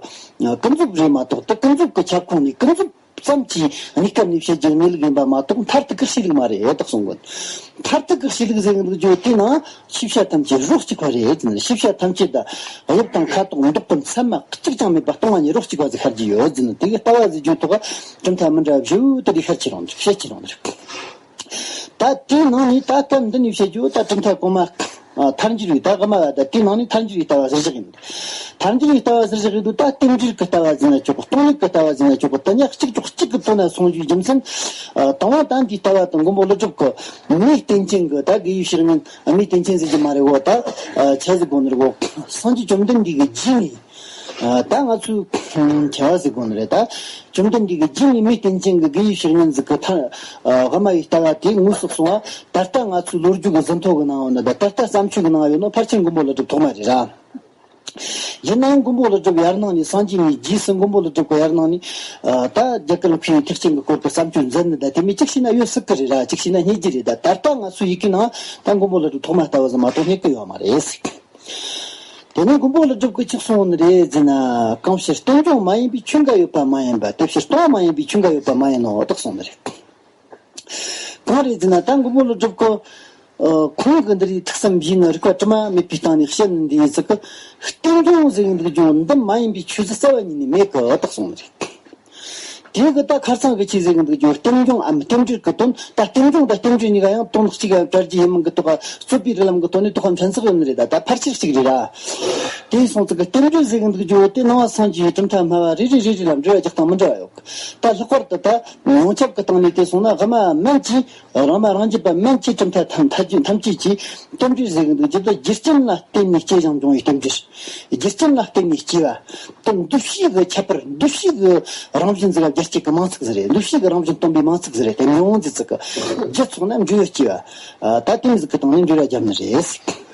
ཀུན་རྫོབ་རེད་མ་གཏོགས། དེ་ཀུན་རྫོབ་ཀྱི་ཁྱབ་ཁོངས་ནས་ཀུན་རྫོབ་ཙམ་གྱིས་གནས་སྐབས་ནས་བཤད་རྒྱུ་གནས་ལུགས་ཡིན་པ་མ་གཏོགས། མཐར་ཐུག་གི་གཤིས་ལུགས་མ་རེད་དག་གསུང་གི། མཐར་ཐུག་གི་གཤིས་ལུགས་ཟེར་གི་འདུག་རྒྱུ་དེ་ནང་ཤེས་བྱ་ཐམས་ཅད་རོ་གཅིག་པ་རེད་ཟེར་ན། ཤེས་བྱ་ཐམས་ཅད་དང་དབྱིབས་དང་ཁ་དོག་མདོག་གི་མཚན་མ་གཅིག་ཀྱང་མེད་པ་སྟོང་བ་ཉིད་རོ་གཅིག་པ་ཟིག་ཤར་གྱི་ཡོད་ཟེར་ན། དེ་གི་ལྟ་བ་ཟེར་རྒྱུ་ཐོག་གྲུབ་མཐའ་མི་འདྲ་བ་བཞི་བོ་དེ་རིགས་ཤར་གྱི་རུང་འདུག་བཤད་ཀྱི་རུང་འདུག་ད་དེའི་ནང་ནས་ད་སྐབས་འདི་ནས་བཤད་རྒྱུ་ད་གྲུབ་མཐའ་གོང་མ། ཨ་ཐལ་འགྱུར་བའི་ད་དབུ་མ་པ་དང་དེའི་ནང་ནས་ཐལ་འགྱུར་བའི་ལྟ་བ་གསལ་བཞག་ཡིན། ཐལ་འགྱུར་བའི་ལྟ་བ་གསལ་བཞག་ཡིན་དུས་ད་རྟེན་འབྲེལ་གྱི་ལྟ་བ་ཟེར་ན་ཆོག་གི། སྟོང་ཉིད་ཀྱི་ལྟ་བ་ཟེར་ན་ཆོག་གི། དེ་གཉིས་གཅིག་ཆོག་གཅིག་གི་དོན་ལ་སོང་རྒྱུའི་རྒྱུ་མཚན། ཨ་དང་པོ་ད་འདིའི་ལྟ་བ་དང་མགོན་པོ་ཀླུ་སྒྲུབ་ཀྱི་མེ་རྟེན་ཅན་གྱི་ད་དགེ་བའི་བཤེས་གཉེན། མེ་རྟེན་ཅན་ཟེར་གྱི་མ་རེད་གོ། ད་ཨ་ཆ་ཟིག་གོ་ནི་རེད་གོ། སངས་རྒྱས་བཅོམ་ལྡན་འདས་ཀྱི་རྗེས་ནས། ཨ་ད་ང་ཚོས་ཁུངས་ཆེ་བ་ཟེར་དགོས་ནི་རེད། ད་བཅོམ་ལྡན་འདས་ཀྱི་རྗེས་ནས་མེ་རྟེན་ཅན་གྱི་དགེ་བའི་བཤེས་གཉེན་ཟིག་གི་ཐ་ཨ་དབུ་མ་པའི་ལྟ་བ་དེ་དངོས་སུ་གསུངས་པ་ད་ལྟ་ང་ཚོའི་ལོ་རྒྱུས་ཀྱི་ཟིན་ཐོ་གི་ནང་ཡོད་ནི། ད་ད་ལྟ་བརྩམས་ཆོས་ཀྱི་ནང་ཡོད་ནོ་ཕལ་ཆེར་མགོན་པོ་ཀླུ་སྒྲུབ་ཐོག་མ་རེད་ར། ཡིན་ནའང་མགོན་པོ་ཀླུ་སྒྲུབ་ཡར་སྣང་ནས། སངས་རྒྱས་ནས་རྗེས་སུ་མགོན་པོ་ཀླུ་སྒྲུབ་ཀྱི་ཡར་སྣང་ནས། ཨ་ད་རྒྱ་གར་མཁས་པའི་ཐེག་ཆེན་གྱི་སྐོར་གྱི་བརྩམས་ཆོས་མཛད་ནི་ད་དེ་མོ་གཅིག་བྱས་ན་ཡོད་སྲིད་ཀྱི་རེད་ར། གཅིག་བྱས་ན་རྙེད་རྒྱུ་རེད། ད་ད་ལྟ་ང་ཚོའི་ཡི་གེ་ནང་ད་མགོན་པོ་ཀླུ་སྒྲུབ་ཐོག་མ་ལྟ་བུ་ཟིག་མ་གཏོགས་རྙེད་ཀྱི་ཡོད་མ་རེད། དེ་ནས་མགོན་པོ་ཀླུ་སྒྲུབ་ཀྱིས་ཅི་གསུངས་ནི་རེད་ཟེར་ན། གང་ཕྱིར་རྟེན་འབྱུང་མ་ཡིན་པའི་ཆོས་འགའ་ཡོད་པ་མ་ཡིན་པ། དེ་ཕྱིར་སྟོང་པ་མ་ཡིན་པའི་ཆོས་འགའ་ཡོད་པ་མ་ཡིན་ནོ་དག་གསུངས་ནི་རེད། གང་རེད་ཟེར་ན་ད་མགོན་པོ་ཀླུ་སྒྲུབ་ཀྱིས་ཨ་ཁོང་གི་འདི་རིགས་ཐེག་གསུམ་པའི་ནི་རིགས་པ་དྲི་མ་མེད་པའི་སྟེང་ནས་བཤད་ནི་འདི་ཡིན་ཟིག་གི། རྟེན་འབྱུང་ཟེར་གི་འདུག་རྒྱུ་འདི་མ་ཡིན་པའི་ཆོས་ཟིག་རྩ་བ་ཉིད་ནས་མེད་གི་དག་གསུངས་ནི་རེད། དེ་གི་ད་ཁ་སང་གི་ཆོས་ཟེར་གི་འདུག་རྒྱུ་རྟེན་འབྱུང་ངམ་རྟེན་འབྲེལ་གི་དོན། ད་རྟེན་འབྱུང་དང་རྟེན་འབྲེལ་གཉིས་ཀ་ཡང་དོན་གཅིག་ག་བྲལ་རྒྱུ་ཡིན་མིན་གི་ཐོག་ག་རྩོད་པའི་རིགས་ལམ་གི་དོན་ནི་ཐོག་ག་ཕྲན་ཚེགས་ཡོད་ནི་རེད། ད་ད་ཕལ་ཆེར་གཅིག་རེད་ར། དེ་སོང་ཙི་གི་རྟེན་འབྲེལ་ཟེར་གི་འདུག་རྒྱུ་དེ་ནང་པ་སངས་རྒྱས་གྲུབ་མཐའ་སྨྲ་བ་རེ་རེ་རེ་རེ་ལ་འགྲེལ་བ་རྒྱག་སྟངས་མི་འདྲ་བ་ཡོད་གི། ད་ལྷག་པར་དུ་ད་ཡོངས་ཁྱབ་ཀྱི་སྟེང་ནས་དེ་སོང་ན་དབུ་མ་མན་གྱིས། རང་མ་རང་རྒྱུད་པ་མན་གྱིས་གྲུབ་མཐའ་ཐམས་ཐམས་ཅད་ཀྱི་རྟེན་འབྲེལ་ཟེར་གི་འདུག་རྒྱུ་དེ་རྒྱུ་རྐྱེན་ལ་བརྟེན་ནས་སྐྱེ་ཞིང་འབྱུང་བའི་རྟེན་འབྲེལ། རྒྱུ་རྐྱེན་ལ་བརྟེན་ནས་སྐྱེ་བ། དེ་འདུ་བྱེད་ཀྱི་ཁྱད་པར། འདུ་བྱེད་ཀྱི་རང་བཞིན་ཟིག་ག་རྒྱུ་རྐྱེན་གྱི་མིང་ཚིག་ཟིག་རེད། འདུ་བྱེད་ཀྱི་རང་བཞིན་སྟོན་པའི་མིང་ཚིག་ཟིག་རེད། དེ་མི་འོང་ཟིག་ཚིག་གི་རྒྱུ་ཚོགས་ན་འབྲས་བུ་སྐྱེ་བ། ད་དེ་མོ་ཟིག་གི་སྟེང་ནས་འགྲེལ་བ་བརྒྱབ་ནི་རེད།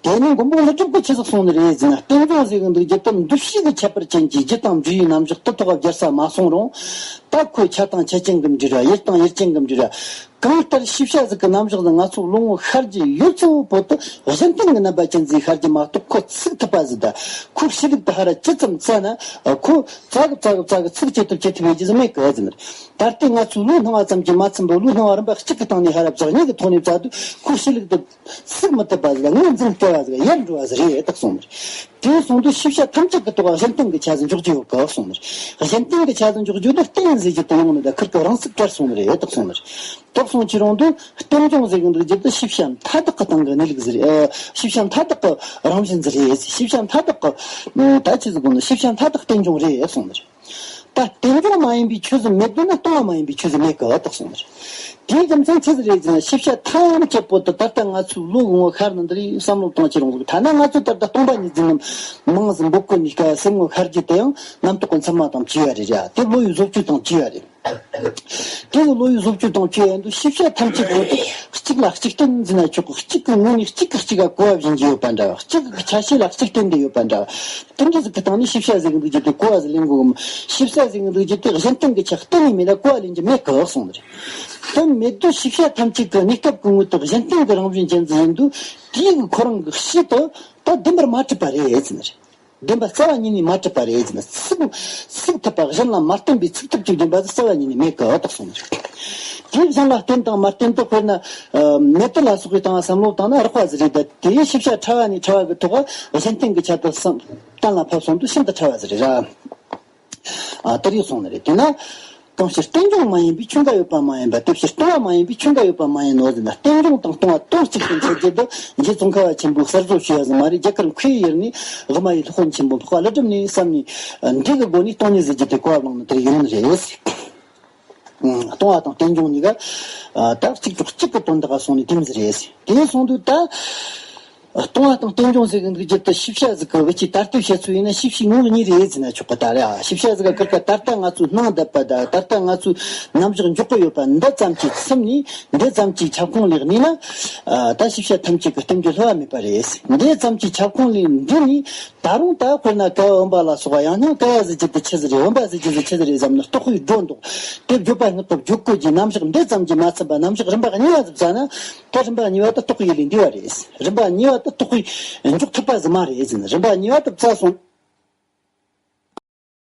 དེ་ནས་མགོན་པོ་ཀླུ་སྒྲུབ་ཀྱིས་ཆི་ཟིག་གསུངས་ནི་རེད་ཟེར་ན། རྟེན་འབྱུང་ཟེར་གི་འདུག་རྒྱུ་དེ་འདུ་བྱེད་ཀྱི་ཁྱད་པར་ཅན་གྱི་རྒྱུ་དང་འབྲས་བུའི་རྣམ་གཞག་དེ་ཐོག་ག་བརྒྱལ་ས་མ་སོང་རུང་། ད་ཁོའི་ཆ་དང་ཆ་ཅན་གྱི་འབྲེལ་བ། ཡུལ་དང་ཡུལ་ཅན་གྱི་འབྲེལ་བ། གང་ལྟར་ཤེས་བྱ་ཟིག་གི་རྣམ་གཞག་ཟིག་ང་ཚོ་བློ་ངོར་ཤར་རྒྱུ་ཡོད་ཚད་པོ་དེ་གཞན་རྟེན་གྱི་རྣམ་པ་ཅན་ཟིག་ཤར་རྒྱུ་མ་གཏོགས་ཁོ་ཚུགས་ཐུབ་པ་ཟིག་དང་། ཁོའི་གཤིས་ལུགས་དེ་ཧ་ར་ཇི་ཙམ་བཙལ་ན་ཁོ་རྩ་གི་རྩ་གི་རྩ་གི་ཚུགས་བཅད་ཐུབ་བཅད་ཐུབ་ཡོད་རྒྱུ་ཟིག་མེད་གི་ཟེར་ནི་རེད། ད་ལྟའི་ང་ཚོའི་བློ་སྣང་བ་ཙམ་གྱིས་མ་ཚིམ་པར་བློའི་སྣང་བ་རིམ་པ་གཅིག་གི་སྟེང་ནས་ཧ་ར་བཞག་གཉིས་ཀྱི་ཐོག་ནས་བཙལ་དུས་ཁོའི་གཤིས་ལུགས་དེ་ཚུགས་མི་ཐུབ་པ་ཟིག་ངོས་འཛིན་སྐྱོ་བ་ཟིག་ཡལ་འགྲོ་བ་ཟིག་རེད་དག་གསུངས་ནི་རེད། དེ་སོང་དུས་ཤེས་བྱ་ཐམས་ཅད་ཀྱི་ཐོག་གཞན་རྟེན་གྱི་ཆ་ཟིག་འཇོག་རྒྱུ་ཡོད་གི་གསུངས་ནི་རེད། གཞན་རྟེན་གྱི་ཆ་ཟིག་འཇོག་རྒྱུ་དེ་རྟེན་ཟེར་རྒྱུ་དེ་ཡོང་ནི་ད་ཁིར་གི་རང་ཚུགས་བྲལ་སོང་ནི་རེད་དག་གསུངས་ནི་རེད། དག་སོང་ཅི་རུང་དུ་རྟེན་འབྱུང་ཟེར་གི་འདུག་རྒྱུ་དེ་ཤེས་བྱ་མཐའ་དག་གི་སྟེང་གི་གནས་ལུགས་ཟིག་རེད། ཨ་ཤེས་བྱ་མཐའ་དག་གི་རང་བཞིན་ཟིག་རེད། ཤེས་བྱ་མཐའ་དག་གི་ད་ཆི་ཟིག་དགོངས་ནི། ཤེས་བྱ་མཐའ་དག་རྟེན་འབྱུང་རེད་གསུངས་ནི་རེད། ད་རྟེན་འབྱུང་མ་ཡིན་པའི་ཆོས་ཟིག་མེད་དུས་ན་སྟོང་པ་མ་ཡིན་པའི་ཆོས་ཟིག་མེད་གི་དག་གསུངས་ནི་རེད། དེའི་རྒྱུ་མཚན་ཆི་ཟིག་རེད་ཟེར་ན། ཤེས་བྱ་ཐམས་ཅད་པོ་དེ་ད་ལྟ་ང་ཚོའི་བློ་གི་ངོ་ཤར་ནི་འདི་རེད། བསམ་བློ་བཏང་ཅི་རུང་ཟིག་ཐ་ན་ང་ཚོ་ད་ལྟ་སྟོང་པ་ཉིད་ཟིག་ནམ་མིང་ཟིག་འབོད་གོ་ནི་སྐབས་སེམས་ངོ་ཤར་རྒྱུ་དེ་ཡང་རྣམ་རྟོག་གི་མཚན་མ་དང་བཅས་པ་རེད་ར། དེ་བློ་ཡི་བཟོ་བཅོས་དང་བཅས་པ་རེད། དེ་གི་བློ་ཡི་བཟོ་བཅོས་དང་བཅས་པ་ཡིན་དུས་ཤེས་བྱ་ཐམས་ཅད་པོ་དེ་གཅིག་ལ་གཅིག་བརྟེན་ཟེར་ན་ཆོག་གི། གཅིག་གི་ངོས་ནས་གཅིག་གིས་གཅིག་ག་གོ་བ་བྱིན་གྱི་ཡོད་པ་འདྲ་བ། གཅིག་གི་ཆ་ཤས་ལ་གཅིག་བརྟེན་ཏེ་ཡོད་པ་འདྲ་བ། དེ་འདྲ་ཟིག་གི་སྟེང་ནས་ཤེས་བྱ་ཟེར་གི་འདུག་རྒྱུ་དེ་གོ་བ་ཟིག་ལེན་དགོས་གི་མོ། ཤེས་བྱ་ཟེར་གི་འདུག་རྒྱུ་དེ་གཞན་རྟེན་གྱི་ཆ་གཏན་ནས་མེད་ན་གོ་བ་ལེན་རྒྱུ་མེད་གི་གསུངས་ནི་རེད། དེ་མེད་དུས་ཤེས་བྱ་ཐམས་ཅད་ཀྱི་གནས་སྐབས་ཀྱི་ངོས་དེ་གཞན་རྟེན་གྱི་རང་བཞིན་ཅན་ཟིག་ཡིན་དུས་དེའི་གི་ཁོ་རང་གི་གཤིས་དེ་ད་བདེན་པར་མ་གྲུབ་པ་རེད་ཟེར་ནི་རེད། བདེན་པ་རྩ་བ་ཉིད་ནས་མ་གྲུབ་པ་རེད་ཟེར་ན། ཚིག་ཚིག་ཐུབ་པ་གཞན་ལ་མ་བརྟེན་པའི་ཚིག་ཐུབ་ཀྱི་བདེན་པ་དེ་རྩ་བ་ཉིད་ནས་མེད་གི་ཨ་དག་གསུངས་ནས། དེ་གཞན་ལ་བརྟེན་དང་མ་བརྟེན་དུ་དཔེར་ན་མེད་དུ་ལ་སོགས་པའི་སྟེང་བསམ་བློ་བཏང་ན་རགས་པ་ཟིག་རེད། ད་དེའི་ཤེས་བྱ་ཕྲ་བ་ནས་ཕྲ་བ་གི་ཐོག་གཞན་བརྟེན་གྱི་ཆ་དེ་བསམ་གཏན་ལ་ཕབ་སོང་དུས་ཤིན་ཏུ་ཕྲ་བ་ཟིག་རེད་ར། ཨ་དེ་རེད་གསུངས་ནི་རེད། དེས་ན་དང་ཕྱིར་རྟེན་འབྱུང་མ་ཡིན་པའི་ཆོས་འགའ་ཡོད་པ་མ་ཡིན་པ། དེ་ཕྱིར་སྟོང་པ་མ་ཡིན་པའི་ཆོས་འགའ་ཡོད་པ་མ་ཡིན་ནོ་ཟེར་ན། རྟེན་འབྱུང་དང་སྟོང་པ་དོན་གཅིག་ཏུ་འཆད་རྒྱུ་དེ་རྗེ་ཙོང་ཁ་བ་ཆེན་པོའི་གསར་བཟོ་ཞུ་ཡ་ཟིག་མ་རེད། རྒྱ་གར་མཁས་པའི་ཡུལ་ནས་དབུ་མ་ཡི་སློབ་དཔོན་ཆེན་པོ་འཕགས་པ་ཀླུ་སྒྲུབ་ནས་བསམ་ནས་འདི་གི་སྒོ་ནས་སྟོང་ཉིད་ཟེར་རྒྱུ་དེ་གོ་བ་བླངས་ནས་དེར་ཡོང་ནི་རེད། སྟོང་པ་དང་རྟེན་འབྱུང་གཉིས་ཀ་ད་གཅིག་གྲོགས་གཅིག་གི་དོན་དག་ག་སོང་ནས་དེ་མོ་ཟིག་རེད། དེ་སོང་དུས་ད། སྟོང་པ་དང་རྟེན་འབྱུང་ཟེར་གི་འདུག་རྒྱུ་དེ་ཤེས་བྱ་ཟིག་གི་བུ་ཆེ་ད་ལྟའི་བཤད་ཚུལ་ཡིན་ན་ཤེས་བྱའི་ངོ་བོ་གཉིས་རེད་ཟེར་ན་ཆོག་གི། ད་རེད་ཨ། ཤེས་བྱ་ཟིག་ག་ཁིར་ཀ་ད་ལྟ་ང་ཚོའི་སྣང་བསྡད་པ་དང་ད་ལྟ་ང་ཚོའི་རྣམ་གཞག་འཇོག་གི་ཡོད་པ་འདི་ཙམ་གྱིས་ཚིམ་ནས་འདི་ཙམ་གྱི་ཁྱབ་ཁོངས་ལས་གནས་ན། ད་ཤེས་བྱ་ཐམས་ཅད་ཀྱི་སྟེང་གི་བསླུ་བ་མེད་པ་རེད། འདི་ཙམ་གྱི་ཁྱབ་ཁོངས་ལས་འདས་ནས་ད་རུང་ད་དཔེར་ན་ཀ་བ་བུམ་པ་ལ་སོགས་པ། ཡང་སྙིང་ཀ་བ་ཟེར་རྒྱུ་དེ་ཆི་ཟིག་རེད། བུམ་པ་ཟེར་རྒྱུ་དེ་ཆི་ཟིག་རེད་བསམ་ན་རྟོག་པས་སྒྲོ་འདོགས་ཏེ་བརྗོད་པ་སྔགས་ཀྱི་བརྗོད་བཀོད་ཀྱི་རྣམ་གཞག་འདི་ཙམ་གྱིས་མ་ཚིམ་པ་རྣམ་གཞག་རིམ་པ་གཉིས་པ་ཟིག་བཙལ་ན། ད་རིམ་པ་གཉིས་པ་དེ་རྟོག་པའི་ཡུལ་ལས་འདས་པ་རེད། རིམ་པ་གཉིས་པ་དེ་རྟོག་པས་འཇོག་ཐུབ་པ་ཟིག་མ་རེད་ཟེར་ན། རིམ་པ་གཉིས་པ་དེ་བཙལ་སོང་།